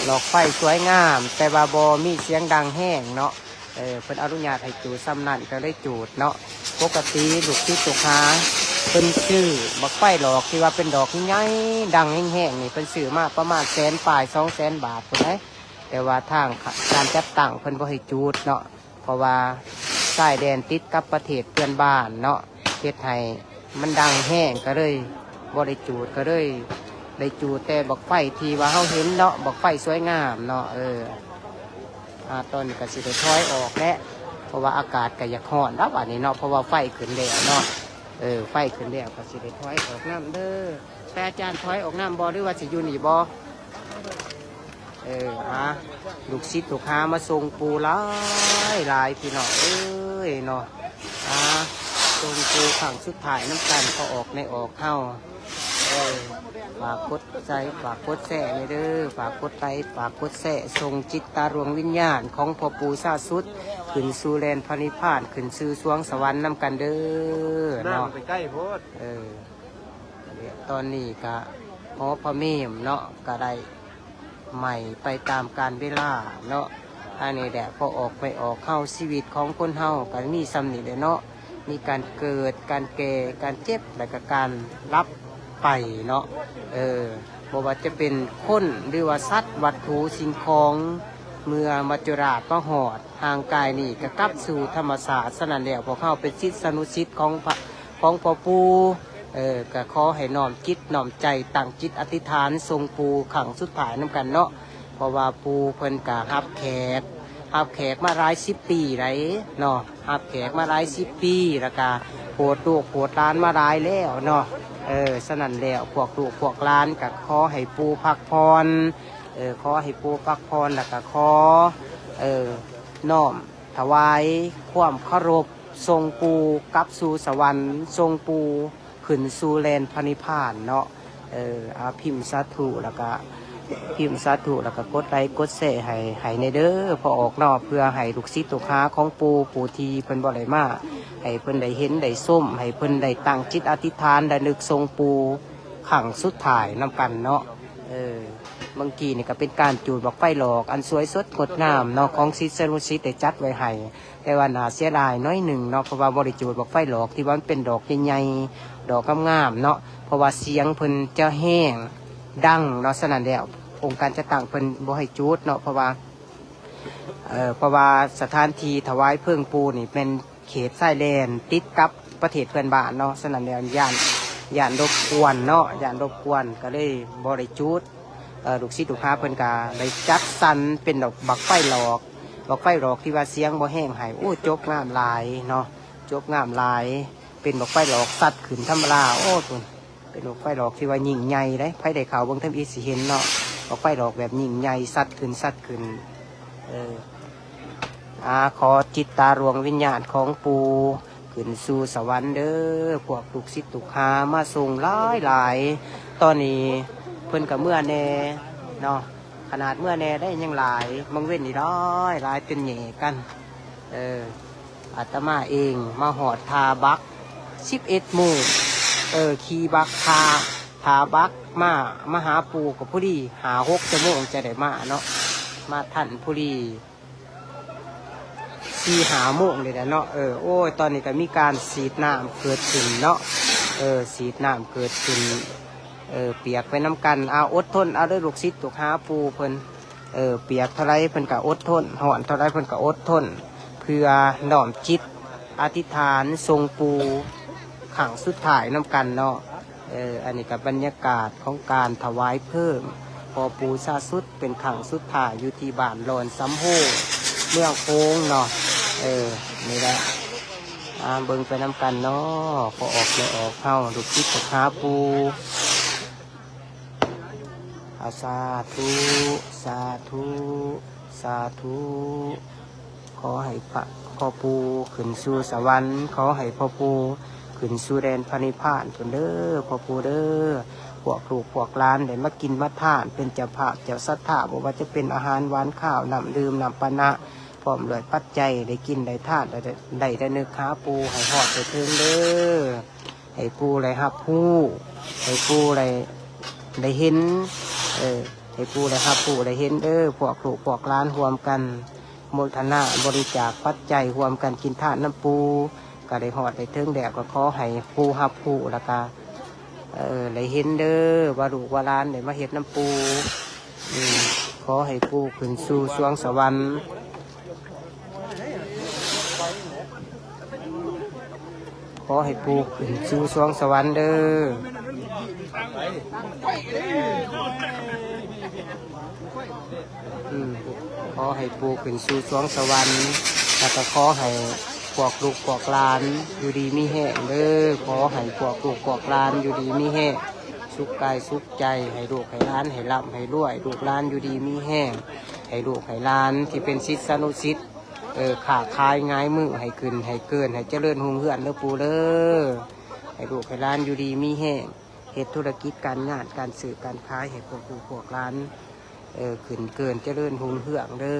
ດອກໄຟສວຍງາມ ແຕ່ວ່າບໍ່ມີສຽງດັງແຮງເນາະ. ເອີ ເພິ່ນອະນຸຍາດໃຫ້ຈູດສ່ຳນັ້ນ ກໍເລີຍຈູດເນາະ. ປົກກະຕິລູກສິດລູກຫາເພິ່ນຊື້ບັ້ງໄຟຫຼອກທີ່ວ່າເປັນດອກໃຫຍ່ໆ ດັງແຮງໆນີ້ ເພິ່ນຊື້ມາປະມານແສນປາຍ ສອງແສນບາດພຸ້ນໃດ໋ ແຕ່ວ່າທາງການຈັດຕັ້ງເພິ່ນບໍ່ໃຫ້ຈູດເນາະ ເພາະວ່າຊາຍແດນຕິດກັບປະເທດເພື່ອນບ້ານເນາະ ເຮັດໃຫ້ມັນດັງແຮງ ກໍເລີຍບໍ່ໄດ້ຈູດ ກໍເລີຍໄດ້ຈູດແຕ່ບັ້ງໄຟທີ່ວ່າເຮົາເຫັນເນາະ ບັ້ງໄຟສວຍງາມເນາະ. ເອີ ອາ ຕອນນີ້ກໍຊິໄດ້ຖອຍອອກແຫຼະ ເພາະວ່າອາກາດກໍຢາກຮ້ອນແລ້ວບາດນີ້ເນາະ ເພາະວ່າໄຟຂຶ້ນແລ້ວເນາະ. ເອີ ໄຟຂຶ້ນແລ້ວກໍຊິໄດ້ຖອຍອອກນຳເດີ. ແຕ່ອາຈານຖອຍອອກນຳບໍ່ ຫຼືວ່າຊິຢູ່ນີ້ບໍ່? ເອີ ຫາລູກສິດລູກຫາມາສົ່ງປູ່ຫຼາຍໆ ພີ່ນ້ອງເອີຍເນາະ. ຫາສົ່ງປູ່ຄັ້ງສຸດທ້າຍນຳກັນ ພໍ່ອອກແມ່ອອກເຮົາ. ເອີ ຝາກກົດໄລ ຝາກກົດແຊແດ່ເດີ ຝາກກົດໄລ ຝາກກົດແຊ ສົ່ງຈິດຕາດວງວິນຍານຂອງພໍ່ປູ່ຊາສຸດ ຂຶ້ນສູ່ແດນພະນິບພານ ຂຶ້ນສູ່ສວງສະຫວັນນຳກັນເດີເນາະ. ນ້ຳໄປໃກ້ໂພດ. ເອີ ຕອນນີ້ກະຫໍພະເມມເນາະ ກະໄດ້ໄໝ້ໄປຕາມການເວລາເນາະ. ອັນນີ້ແຫຼະ ພໍ່ອອກແມ່ອອກເຮົາ ຊີວິດຂອງຄົນເຮົາກະມີສ່ຳນີ້ແຫຼະເນາະ ມີການເກີດ ການແກ່ ການເຈັບ ແລະກະການລັບໄປເນາະ. ເອີ ບໍ່ວ່າຈະເປັນຄົນ ຫຼືວ່າສັດ ວັດຖຸ ສິ່ງຂອງ ເມື່ອມັດຈຸລາດມາຮອດຮ່າງກາຍນີ້ກະກັບສູ່ທຳມະຊາດ. ສະນັ້ນແລ້ວ ພວກເຮົາເປັນສິດສານຸສິດຂອງພະ ຂອງພໍ່ປູ່ ເອີ ກະຂໍໃຫ້ນ້ອມຈິດນ້ອມໃຈ ຕັ້ງຈິດອະທິຖານສົ່ງປູ່ຄັ້ງສຸດທ້າຍນຳກັນເນາະ ເພາະວ່າປູ່ເພິ່ນກະຮັບແຂກ ຮັບແຂກມາຫຼາຍສິບປີໃດເນາະ ຮັບແຂກມາຫຼາຍສິບປີ ແລ້ວກະໂປດລູກໂປດຫຼານມາຫຼາຍແລ້ວເນາະ. ເອີ ສະນັ້ນແລ້ວ ພວກລູກພວກຫຼານກະຂໍໃຫ້ປູ່ພັກຜ່ອນ ເອີ ຂໍໃຫ້ປູ່ພັກຜ່ອນ ແລ້ວກະຂໍ ເອີ ນ້ອມຖວາຍຄວາມເຄົາລົບ ສົ່ງປູ່ກັບສູ່ສະຫວັນ ສົ່ງປູ່ຂຶ້ນສູ່ແດນພະນິບພານເນາະ. ເອີ ອາ ພິມສາທຸ ແລ້ວກະ ພິມສາທຸ ແລ້ວກະກົດໄລກົດແຊໃຫ້ ໃຫ້ແດ່ເດີ ພໍ່ອອກເນາະ ເພື່ອໃຫ້ລູກສິດລູກຫາຂອງປູ່ ຜູ້ທີ່ເພິ່ນບໍ່ໄດ້ມາ ໃຫ້ເພິ່ນໄດ້ເຫັນໄດ້ຊົມ ໃຫ້ເພິ່ນໄດ້ຕັ້ງຈິດອະທິຖານ ລະນຶກສົ່ງປູ່ຄັ້ງສຸດທ້າຍນຳກັນເນາະ. ເອີ ເມື່ອກີ້ນີ້ກະເປັນການຈູດບັ້ງໄຟຫຼອກອັນສວຍສົດງົດງາມເນາະ ຂອງສິດສານຸສິດໄດ້ຈັດໄວ້ໃຫ້ ແຕ່ວ່າໜ້າເສຍດາຍໜ້ອຍໜຶ່ງເນາະ ເພາະວ່າບໍ່ໄດ້ຈູດບັ້ງໄຟຫຼອກທີ່ວ່າມັນເປັນດອກໃຫຍ່ໆ ດອກງາມໆເນາະ ເພາະວ່າສຽງເພິ່ນຈະແຮງດັງເນາະ. ສະນັ້ນແລ້ວ ອົງການຈັດຕັ້ງເພິ່ນບໍ່ໃຫ້ຈູດເນາະ ເພາະວ່າ ເອີ ເພາະວ່າສະຖານທີ່ຖວາຍເພີງປູ່ນີ້ແມ່ນເຂດຊາຍແດນຕິດກັບປະເທດເພື່ອນບ້ານເນາະ. ສະນັ້ນແລ້ວ ຢ້ານ ຢ້ານລົບກວນເນາະ ຢ້ານລົບກວນ ກະເລີຍບໍ່ໄດ້ຈູດ. ເອີ ລູກສິດລູກຫາເພິ່ນກະໄດ້ຈັດສັນເປັນດອກບັ້ງໄຟຫຼອກ ບັ້ງໄຟຫຼອກທີ່ວ່າສຽງບໍ່ແຮງໃຫ້ ໂອ້ ຈົບງາມຫຼາຍເນາະ ຈົບງາມຫຼາຍ ເປັນບັ້ງໄຟຫຼອກສັດຂຶ້ນທຳມະດາ. ໂອ້ ເປັນບັ້ງໄຟຫຼອກທີ່ວ່າຍິ່ງໃຫຍ່ເດ້ ໃຜໄດ້ເຂົ້າເບິ່ງທຳອິດຊິເຫັນເນາະ ບັ້ງໄຟຫຼອກແບບຍິ່ງໃຫຍ່ ສັດຂຶ້ນ ສັດຂຶ້ນ. ເອີ ອາ ຂໍຈິດຕາດວງວິນຍານຂອງປູ່ຂຶ້ນສູ່ສະຫວັນເດີ ພວກລູກສິດລູກຫາມາສົ່ງຫຼາຍໆ. ຕອນນີ້ເພິ່ນກະເມືອແດ່ເນາະ ຂະໜາດເມືອແດ່ໄດ້ຍັງຫຼາຍ ບາງເວັນນີ້ຫຼາຍ ຫຼາຍຈົນແຫຍ່ກັນ. ເອີ ອາດຕະມາເອງມາຮອດທ່າບັກສິບເອັດໂມງ ເອີ ຂີ່ບັກ ຖ້າ ຖ້າບັກມາ ມາຫາປູ່ກໍພໍດີຫ້າຫົກຊົ່ວໂມງຈະໄດ້ມາເນາະ ມາທັນພໍດີສີ່ຫ້າໂມງນີ້ແຫຼະເນາະ. ເອີ ໂອ້ຍ ຕອນນີ້ກໍມີການສີດນ້ຳເກີດຂຶ້ນເນາະ ເອີ ສີດນ້ຳເກີດຂຶ້ນ ເອີ ປຽກໄປນຳກັນ. ເອົາ ອົດທົນເອົາເດີ ລູກສິດລູກຫາປູ່ເພິ່ນ ເອີ ປຽກເທົ່າໃດເພິ່ນກະອົດທົນ ຮ້ອນເທົ່າໃດເພິ່ນກະອົດທົນ ເພື່ອນ້ອມຈິດອະທິຖານສົ່ງປູ່ຄັ້ງສຸດທ້າຍນຳກັນເນາະ. ເອີ ອັນນີ້ກະບັນຍາກາດຂອງການຖວາຍເພີງພໍ່ປູ່ຊາສຸດເປັນຄັ້ງສຸດທ້າຍ ຢູ່ທີ່ບ້ານລອນສຳໂຮງ ເມືອງໂຂງເນາະ. ເອີ ນີ້ແຫຼະ ອາ ເບິ່ງໄປນຳກັນເນາະ ພໍ່ອອກແມ່ອອກເຮົາ ລູກສິດລູກຫາປູ່. ອາ ສາທຸ ສາທຸ ສາທຸ ຂໍໃຫ້ພະ ພໍ່ປູ່ຂຶ້ນສູ່ສະຫວັນ ຂໍໃຫ້ພໍ່ປູ່ຂຶ້ນສູ່ແດນພະນິບພານພຸ້ນເດີ ພໍ່ປູ່ເດີ. ພວກລູກພວກຫຼານໄດ້ມາກິນມາທານ ເປັນເຈົ້າພາບເຈົ້າສັດທາ ບໍ່ວ່າຈະເປັນອາຫານຫວານຄາວ ນ້ຳດື່ມ ນ້ຳປານະ ພ້ອມດ້ວຍປັດໄຈ ໄດ້ກິນໄດ້ທານ ໄດ້ ໄດ້ລະນຶກຫາປູ່ໃຫ້ຮອດໃຫ້ເຖິງເດີ. ໃຫ້ປູ່ໄດ້ຮັບຮູ້ ໃຫ້ປູ່ໄດ້ ໄດ້ເຫັນ ເອີ ໃຫ້ປູ່ໄດ້ຮັບຮູ້ໄດ້ເຫັນເດີ້ ພວກລູກພວກຫຼານຮ່ວມກັນໂມທະນາບໍລິຈາກປັດໄຈ ຮ່ວມກັນກິນທານນຳປູ່ ກະໄດ້ຮອດໄດ້ເຖິງແລ້ວ ກະຂໍໃຫ້ປູ່ຮັບຮູ້ ແລ້ວກະ ເອີ ໄດ້ເຫັນເດີ້ ວ່າລູກວ່າຫຼານໄດ້ມາເຮັດນຳປູ່. ອືມ ຂໍໃຫ້ປູ່ຂຶ້ນສູ່ສວງສະຫວັນ ຂໍໃຫ້ປູ່ຂຶ້ນສູ່ສວງສະຫວັນເດີ້. ອືມ ຂໍໃຫ້ປູ່ຂຶ້ນສູ່ສວງສະຫວັນ ແລ້ວກໍຂໍໃຫ້ພວກລູກພວກຫຼານຢູ່ດີມີແຮງເດີ້. ຂໍໃຫ້ພວກລູກພວກຫຼານຢູ່ດີມີແຮງ ສຸກກາຍສຸກໃຈ ໃຫ້ລູກໃຫ້ຫຼານໃຫ້ລ່ຳໃຫ້ລວຍ ລູກຫຼານຢູ່ດີມີແຮງ ໃຫ້ລູກໃຫ້ຫຼານທີ່ເປັນສິດສານຸສິດ ເອີ ຄ້າຂາຍຫງາຍມືໃຫ້ຂຶ້ນໃຫ້ເກີນ ໃຫ້ຈະເລີນຮຸ່ງເຮືອງເດີ້ປູ່ເດີ້. ໃຫ້ລູກໃຫ້ຫຼານຢູ່ດີມີແຮງ ເຮັດທຸລະກິດການງານ ການຊື້ການຂາຍ ໃຫ້ພວກລູກພວກຫຼານ ເອີ ຂຶ້ນເກີນຈະເລີນຮຸ່ງເຮືອງເດີ້.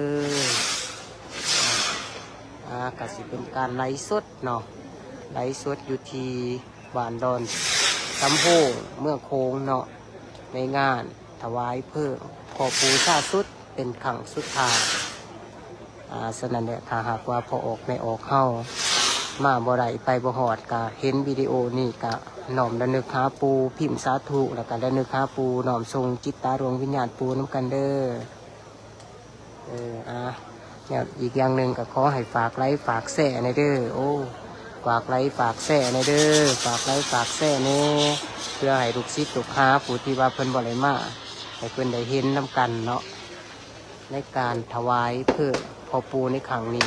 ອາ ກະຊິເປັນການໄລຟ໌ສົດເນາະ ໄລຟ໌ສົດຢູ່ທີ່ບ້ານດອນສຳໂຮງ ເມືອງໂຂງເນາະ ໃນງານຖວາຍເພີງພໍ່ປູ່ຊາສຸດ ເປັນຄັ້ງສຸດທ້າຍ. ອາ ສະນັ້ນແຫຼະ ຖ້າຫາກວ່າພໍ່ອອກແມ່ອອກເຮົາມາບໍ່ໄດ້ ໄປບໍ່ຮອດ ກະເຫັນວິດີໂອນີ້ ກະນ້ອມລະນຶກຫາປູ່ ພິມສາທຸ ແລ້ວກະລະນຶກຫາປູ່ ນ້ອມສົ່ງຈິດຕາດວງວິນຍານປູ່ນຳກັນເດີ້. ເອີ ອາ ແລ້ວອີກຢ່າງໜຶ່ງກໍຂໍໃຫ້ຝາກໄລຄ໌ຝາກແຊແດ່ເດີ້. ໂອ້ ຝາກໄລຄ໌ຝາກແຊແດ່ເດີ້ ຝາກໄລຄ໌ຝາກແຊແດ່ ເພື່ອໃຫ້ລູກສິດລູກຫາຜູ້ທີ່ວ່າເພິ່ນບໍ່ໄດ້ມາ ໃຫ້ເພິ່ນໄດ້ເຫັນນຳກັນເນາະ ໃນການຖວາຍເພີງພໍ່ປູ່ໃນຄັ້ງນີ້.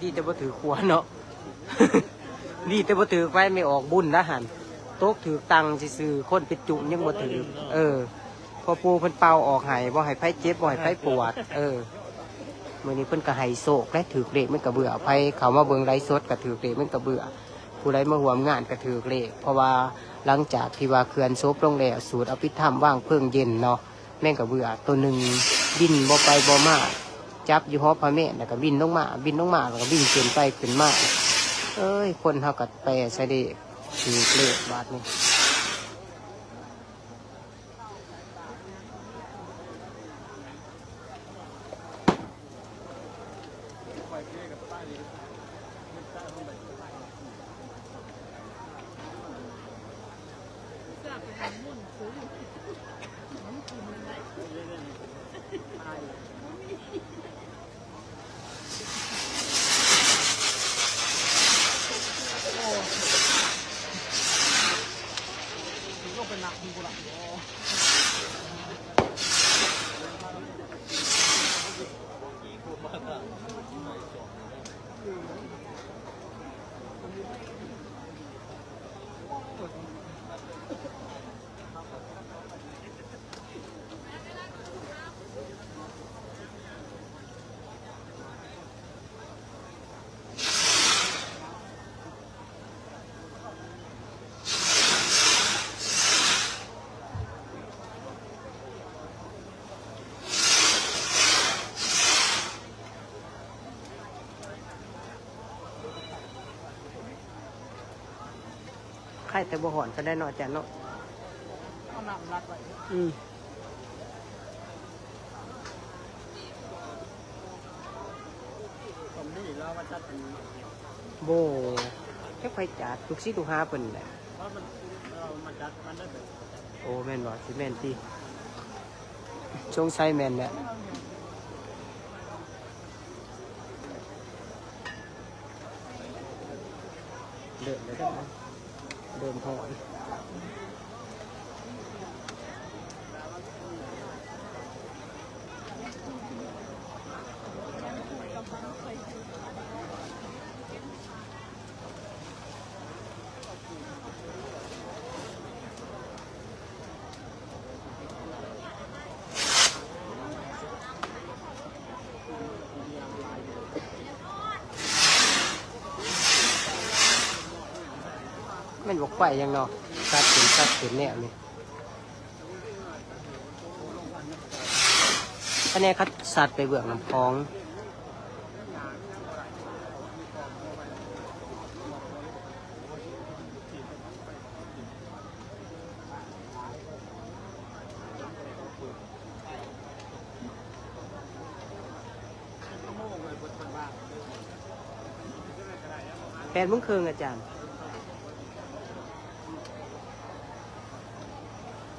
ດີແຕ່ບໍ່ຖືກຂົວເນາະ ດີແຕ່ບໍ່ຖືກໄຟ ແມ່ອອກບຸນລະຫັ້ນ ຕົກຖືກຕັງຊື່ໆ ຄົນໄປຈຸຍັງບໍ່ຖືກ. ເອີ ພໍ່ປູ່ເພິ່ນເປົ່າອອກໃຫ້ ບໍ່ໃຫ້ໃຜເຈັບ ບໍ່ໃຫ້ໃຜປວດ. ເອີ ມື້ນີ້ເພິ່ນກໍໃຫ້ໂຊກແຫຼະ ຖືກເລກມັນກະເບື່ອ ໃຜເຂົ້າມາເບິ່ງໄລຟ໌ສົດກໍຖືກເລກມັນກະເບື່ອ ຜູ້ໃດມາຮ່ວມງານກໍຖືກເລກ ເພາະວ່າຫຼັງຈາກທີ່ວ່າເຄື່ອນສົບລົງແລ້ວ ສູດອະພິທຳວາງເພີງເຢັນເນາະ ແມງກະເບື່ອໂຕໜຶ່ງບິນບໍ່ໄປບໍ່ມາ ຈັບຢູ່ຫໍພະແມ່ນ ແລ້ວກໍບິນລົງມາ ບິນລົງມາ ແລ້ວກໍບິນຂຶ້ນໄປຂຶ້ນມາ. ເອີຍ ຄົນເຮົາກໍແປໃສ່ເລກ ຖືກເລກບາດນີ້. ໄຄແຕ່ບໍ່ຮ້ອນປານໃດເນາະ ອາຈານເນາະ. ເອົານ້ຳລັດໄວ້. ອືມ. ບໍ່ ຈັກໃຜຈັດ ລູກສິດລູກຫາເພິ່ນແຫຼະ. ໂອ້ ແມ່ນບໍ່? ຊິແມ່ນຕິ? ສົງໄສແມ່ນແຫຼະ. ເລີ່ມແລ້ວເດີ ເລີ່ມຮ້ອນ. ແມ່ນບໍ່ໄປຫຍັງເນາະ ສັດເປັນສັດເປັນແນວນີ້. ຄະແນນຄັດສັດໄປເບື້ອງນ້ຳຂອງ. ແປດໂມງເຄິ່ງ ອາຈານ.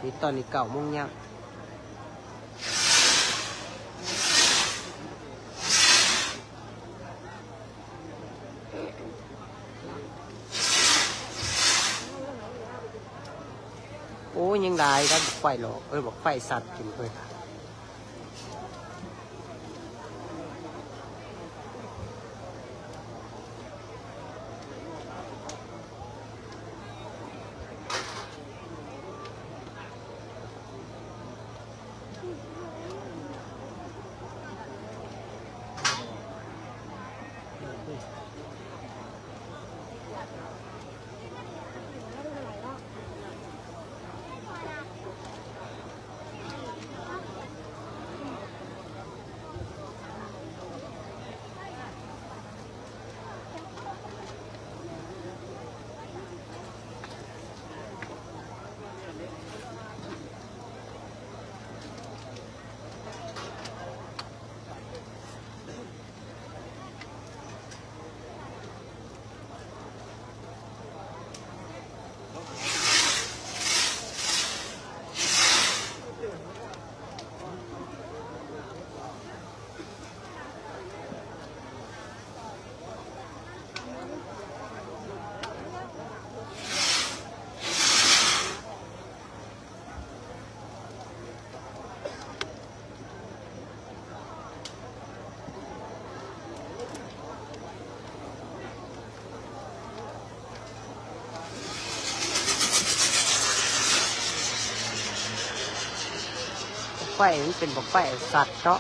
ນີ້ຕອນນີ້ເກົ້າໂມງຍັງ. ໂອ້ຍ ຍັງຫຼາຍ ບັກໄຟຫຼອກ ເອີ ບັກໄຟສັດກິນເພິ່ນ. ໄຟ ມັນເປັນບັກໄຟສັດເນາະ.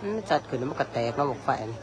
ມັນຈັດຂຶ້ນແລ້ວມັນກະແຕກເນາະ ບັກໄຟນີ້.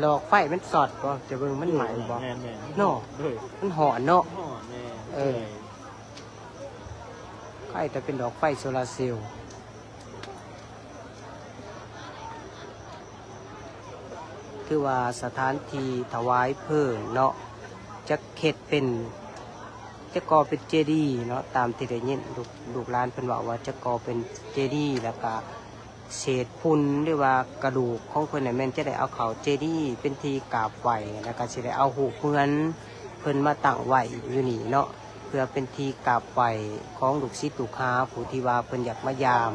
ຫຼອກໄຟມັນຊັອດບໍ່? ຈະເບິ່ງມັນໄໝບໍ່? ແມ່ນໆ ເນາະ ໂດຍ ມັນຮ້ອນເນາະ ຮ້ອນແນ່ ເອີ ເອີ ໃກ້ແຕ່ເປັນດອກໄຟໂຊລາເຊວ. ຄືວ່າສະຖານທີ່ຖວາຍເພີງເນາະ ຈະເຮັດເປັນ ຈະກໍ່ເປັນເຈດີເນາະ ຕາມທີ່ໄດ້ຍິນລູກ ລູກຫຼານເພິ່ນເວົ້າວ່າຈະກໍ່ເປັນເຈດີ ແລ້ວກະເສດຝຸ່ນ ຫຼືວ່າກະດູກຂອງເພິ່ນນະ ແມ່ນຈະໄດ້ເອົາເຂົ້າເຈດີ ເປັນທີ່ກາບໄຫວ້ ແລ້ວກະຊິໄດ້ເອົາຮູບເຮືອນເພິ່ນມາຕັ້ງໄວ້ຢູ່ນີ້ເນາະ. ເພື່ອເປັນທີ່ກາບໄຫວ້ຂອງລູກສິດລູກຫາ ຜູ້ທີ່ວ່າເພິ່ນຢາກມາຢາມ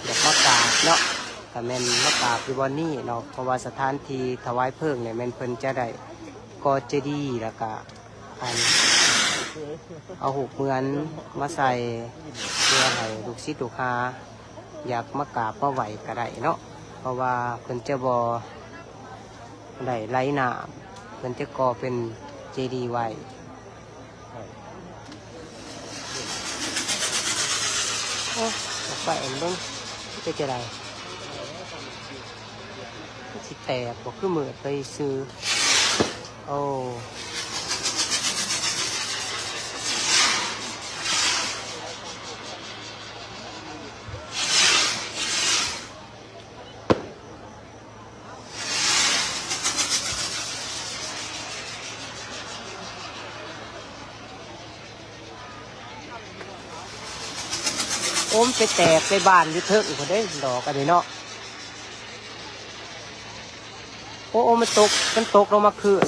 ຢາກມາກາບ ເນາະ ກະແມ່ນມາກາບຢູ່ບ່ອນນີ້ເນາະ ເພາະວ່າສະຖານທີ່ຖວາຍເພີງນີ້ແມ່ນເພິ່ນຈະໄດ້ກໍ່ເຈດີ ແລ້ວກະ ອັນ ເອົາຮູບເໝືອນມາໃສ່ ເພື່ອໃຫ້ລູກສິດລູກຫາຢາກມາກາບມາໄຫວ້ກະໄດ້ເນາະ ເພາະວ່າເພິ່ນຈະບໍ່ໄດ້ໄຫຼນ້ຳ ເພິ່ນຈະກໍ່ເປັນເຈດີໄວ້. ໂອ້ ອອກໄປເບິ່ງ ເປັນຈັ່ງໃດ ມັນຊິແຕກບໍ່ ຄືມືດໄປຊື່. ໂອ້ ໂອ້ ມັນໄປແຕກໄປບານຢູ່ເທິງພຸ້ນເດ້ ດອກອັນນີ້ເນາະ. ໂອ້ ໂອ້ ມັນຕົກ ມັນຕົກລົງມາຄືນ.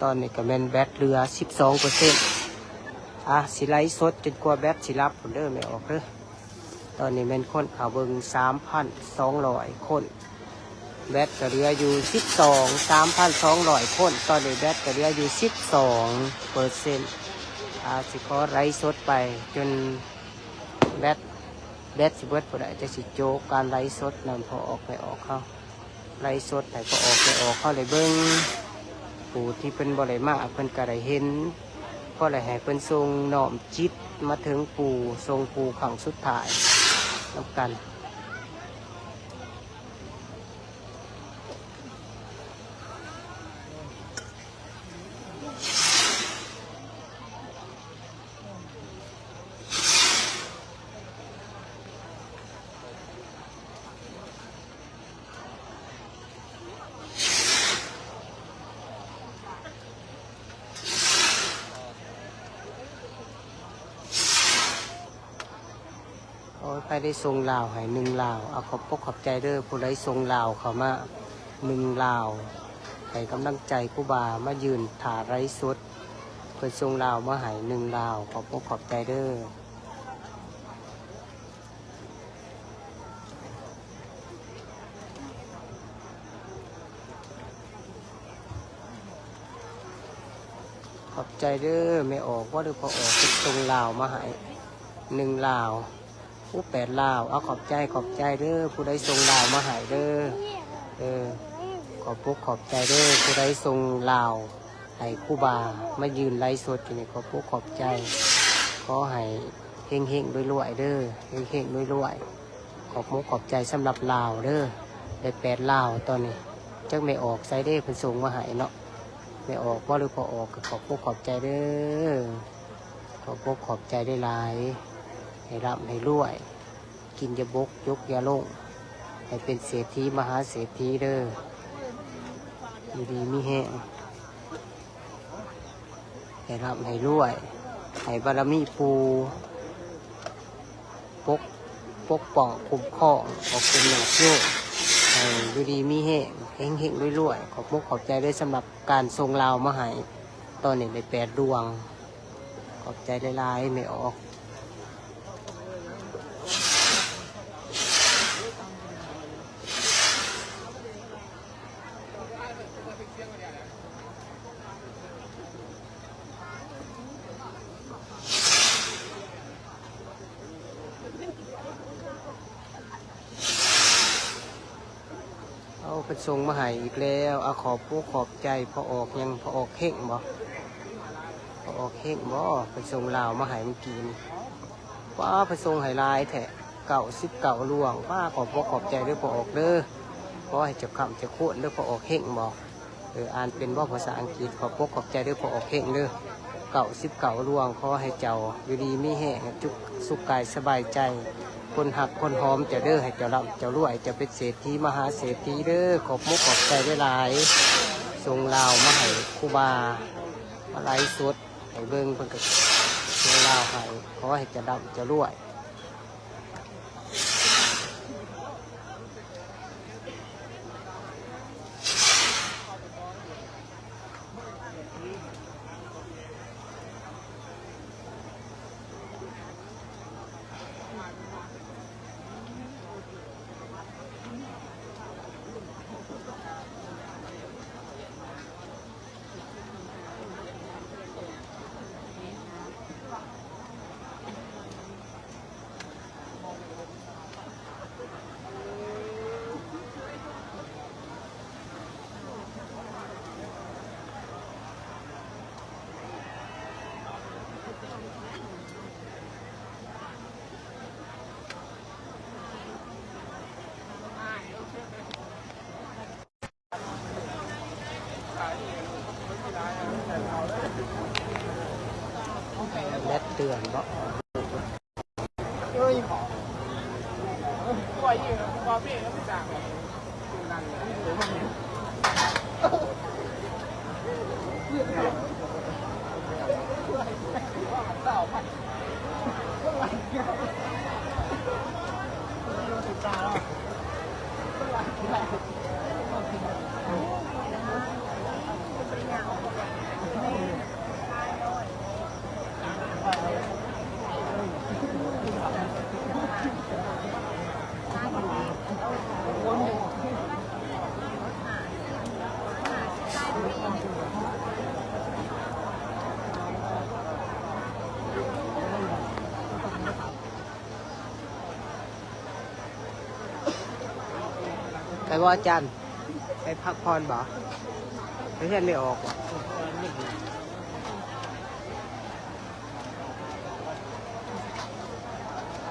ຕອນນີ້ກະແມ່ນແບັດເຫຼືອສິບສອງເປີເຊັນ. ອາ ຊິໄລສົດຈົນກວ່າແບັດຊິດັບພຸ້ນເດີ ແມ່ອອກເດີ. ຕອນນີ້ແມ່ນຄົນເຂົ້າເບິ່ງສາມພັນສອງຮ້ອຍຄົນ ແບັດກະເຫຼືອຢູ່ສິບສອງ ສາມພັນສອງຮ້ອຍຄົນ ຕອນນີ້ແບັດກະເຫຼືອຢູ່ສິບສອງເປີເຊັນ. ອາ ຊິຂໍໄລສົດໄປຈົນແບັດ ແບັດຊິເບິດພຸ້ນແຫຼະ ຈັ່ງຊິໂຈະການໄລສົດນຳພໍ່ອອກແມ່ອອກເຮົາ. ໄລສົດໃຫ້ພໍ່ອອກແມ່ອອກເຮົາໄດ້ເບິ່ງ ຜູ້ທີ່ເພິ່ນບໍ່ໄດ້ມາເພິ່ນກະໄດ້ເຫັນ ພໍໄດ້ໃຫ້ເພິ່ນສົ່ງນ້ອມຈິດມາເຖິງປູ່ ສົ່ງປູ່ຄັ້ງສຸດທ້າຍນຳກັນ. ໂອ້ຍ ໃຜໄດ້ສົ່ງລາວໃຫ້ໜຶ່ງລາວ ອາ ຂອບອົກຂອບໃຈເດີ ຜູ້ໃດສົ່ງລາວເຂົ້າມາໜຶ່ງລາວ ໃຫ້ກຳລັງໃຈຄູບາ ມາຢືນຖ້າໄລສົດ ເພິ່ນສົ່ງລາວມາໃຫ້ໜຶ່ງລາວ ຂອບອົກຂອບໃຈເດີ. ຂອບໃຈເດີ ແມ່ອອກບໍ່ ຫຼືພໍ່ອອກ ເພິ່ນສົ່ງລາວມາໃຫ້ໜຶ່ງລາວ. ໂອ້ ແປດລາວ ເອົາ ຂອບໃຈ ຂອບໃຈເດີ ຜູ້ໃດສົ່ງລາວມາໃຫ້ເດີ. ເອີ ຂອບອົກຂອບໃຈເດີ ຜູ້ໃດສົ່ງລາວໃຫ້ຄູບາ ມາຢືນໄລສົດຢູ່ນີ້ ຂອບອົກຂອບໃຈ. ຂໍໃຫ້ເຮັງໆລວຍໆເດີ ເຮັງໆລວຍໆ. ຂອບອົກຂອບໃຈສຳລັບລາວເດີ ໄດ້ແປດລາວຕອນນີ້. ຈັກແມ່ອອກໃສເດ້ ເພິ່ນສົ່ງມາໃຫ້ເນາະ ແມ່ອອກບໍ່ ຫຼືພໍ່ອອກ ກໍຂອບອົກຂອບໃຈເດີ. ຂອບອົກຂອບໃຈຫຼາຍໆ ໃຫ້ລ່ຳໃຫ້ລວຍ ກິນຢ່າບົກ ຢົກຢ່າລົງ ໃຫ້ເປັນເສດຖີມະຫາເສດຖີເດີ ຢູ່ດີມີແຮງ ໃຫ້ລ່ຳໃຫ້ລວຍ ໃຫ້ບາລະມີປູ່ປົກ ປົກປ້ອງຄຸ້ມຄອງ ຂອບຄຸນຍາດໂຍມ ໃຫ້ຢູ່ດີມີແຮງ ເຮັງໆລວຍໆ. ຂອບອົກຂອບໃຈເດີ ສຳລັບການສົ່ງລາວມາໃຫ້ ຕອນນີ້ໄດ້ແປດດວງ. ຂອບໃຈຫຼາຍໆ ແມ່ອອກ. ເອົາ ເພິ່ນສົ່ງມາໃຫ້ອີກແລ້ວ. ອາ ຂອບອົກຂອບໃຈ. ພໍ່ອອກຫຍັງ? ພໍ່ອອກເຮັງບໍ? ພໍ່ອອກເຮັງບໍ? ເພິ່ນສົ່ງລາວມາໃຫ້ມື້ກີ້ນີ້. ປ້າ ເພິ່ນສົ່ງໃຫ້ຫຼາຍແທ້ ເກົ້າສິບເກົ້າລວງ. ປ້າ ຂອບອົກຂອບໃຈເດີພໍ່ອອກເດີ. ຂໍໃຫ້ເຈົ້າຄ້ຳເຈົ້າຄວນເດີ ພໍ່ອອກເຮັງບໍ? ເອີ ອ່ານເປັນບໍ່ພາສາອັງກິດ? ຂອບອົກຂອບໃຈເດີພໍ່ອອກເຮັງເດີ ເກົ້າສິບເກົ້າລວງ. ຂໍໃຫ້ເຈົ້າຢູ່ດີມີແຮງ ຈຸກສຸກກາຍສະບາຍໃຈ. ຄົນຮັກຄົນຫອມເຈົ້າເດີ ໃຫ້ເຈົ້າລ່ຳເຈົ້າລວຍ ເຈົ້າເປັນເສດຖີມະຫາເສດຖີເດີ. ຂອບອົກຂອບໃຈຫຼາຍໆ ສົ່ງລາວມາໃຫ້ຄູບາ ມາໄລສົດ ເບິ່ງ ເພິ່ນກໍເຊີຍລາວໃຫ້ ຂໍໃຫ້ເຈົ້າຮ່ຳເຈົ້າລວຍ. ແບັດເຕືອນເບາະ. ໄປບໍ່ອາຈານ? ໄປພັກຜ່ອນບໍ່? ໄປເຮືອນແມ່ອອກບໍ່?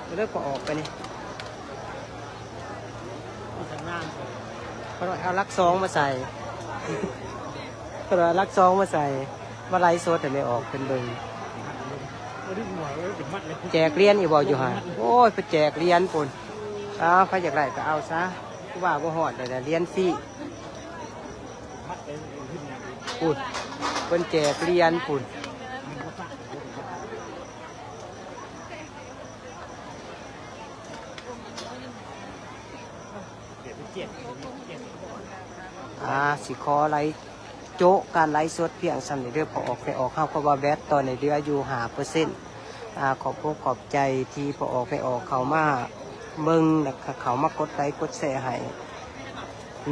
ກໍເລີຍບໍ່ອອກໄປນີ້. ເພິ່ນວ່າເອົາຫຼັກສອງມາໃສ່ ເພິ່ນວ່າຫຼັກສອງມາໃສ່ ມາໄລຟ໌ສົດໃຫ້ແມ່ອອກເພິ່ນເບິ່ງ. ແຈກຫຼຽນອີກບໍ່ຢູ່ຫັ້ນ? ໂອ້ຍ ໄປແຈກຫຼຽນພຸ້ນ. ອ້າວ ໃຜຢາກໄດ້ກໍເອົາຊະ ຄືວ່າບໍ່ຮອດແລ້ວ ຫຼຽນຟຣີ. ພຸ້ນ ເພິ່ນແຈກຫຼຽນພຸ້ນ. ອ່າ ຊິຂໍໄລໂຈະການໄລຟ໌ສົດພຽງສ່ຳນີ້ເດີ ພໍ່ອອກແມ່ອອກເຮົາ ເພາະວ່າແບັດຕອນນີ້ເຫຼືອຢູ່ຫ້າເປີເຊັນ. ອ່າ ຂອບອົກຂອບໃຈທີ່ພໍ່ອອກແມ່ອອກເຂົ້າມາເບິ່ງ ແລ້ວກໍເຂົ້າມາກົດໄລກົດແຊໃຫ້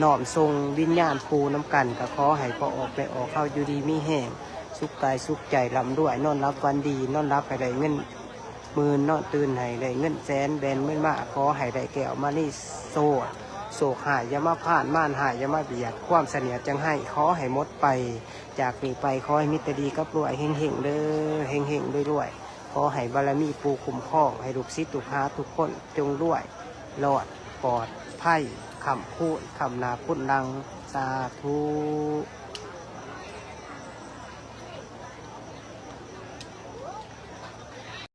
ນ້ອມສົ່ງວິນຍານປູ່ນຳກັນ. ກໍຂໍໃຫ້ພໍ່ອອກແມ່ອອກເຮົາຢູ່ດີມີແຮງ ສຸກກາຍສຸກໃຈ ລ່ຳລວຍ ນອນຫຼັບຝັນດີ ນອນຫຼັບໃຫ້ໄດ້ເງິນ ໝື່ນເນາະ ຕື່ນໃຫ້ໄດ້ເງິນແສນ ແບນເງິນມາ ຂໍໃຫ້ໄດ້ແກ້ວມະນີໂຊດ ໂຊກຮ້າຍຢ່າມາພານ ມານຮ້າຍຢ່າມາບຽດ ຄວາມສະໜຽດຈັງໄຫ້ຂໍໃຫ້ໝົດໄປ. ຈາກນີ້ໄປຂໍໃຫ້ມີແຕ່ດີກັບລວຍ ເຮັງໆເດີ ເຮັງໆລວຍໆ. ຂໍໃຫ້ບາລະມີປູ່ຄຸ້ມຄອງ ໃຫ້ລູກສິດລູກຫາທຸກຄົນຈົ່ງລວຍ ລອດ ປອດໄພ ຄ້ຳຄູນ ຄ້ຳໜ້າຄູນຫຼັງ ສາທຸ.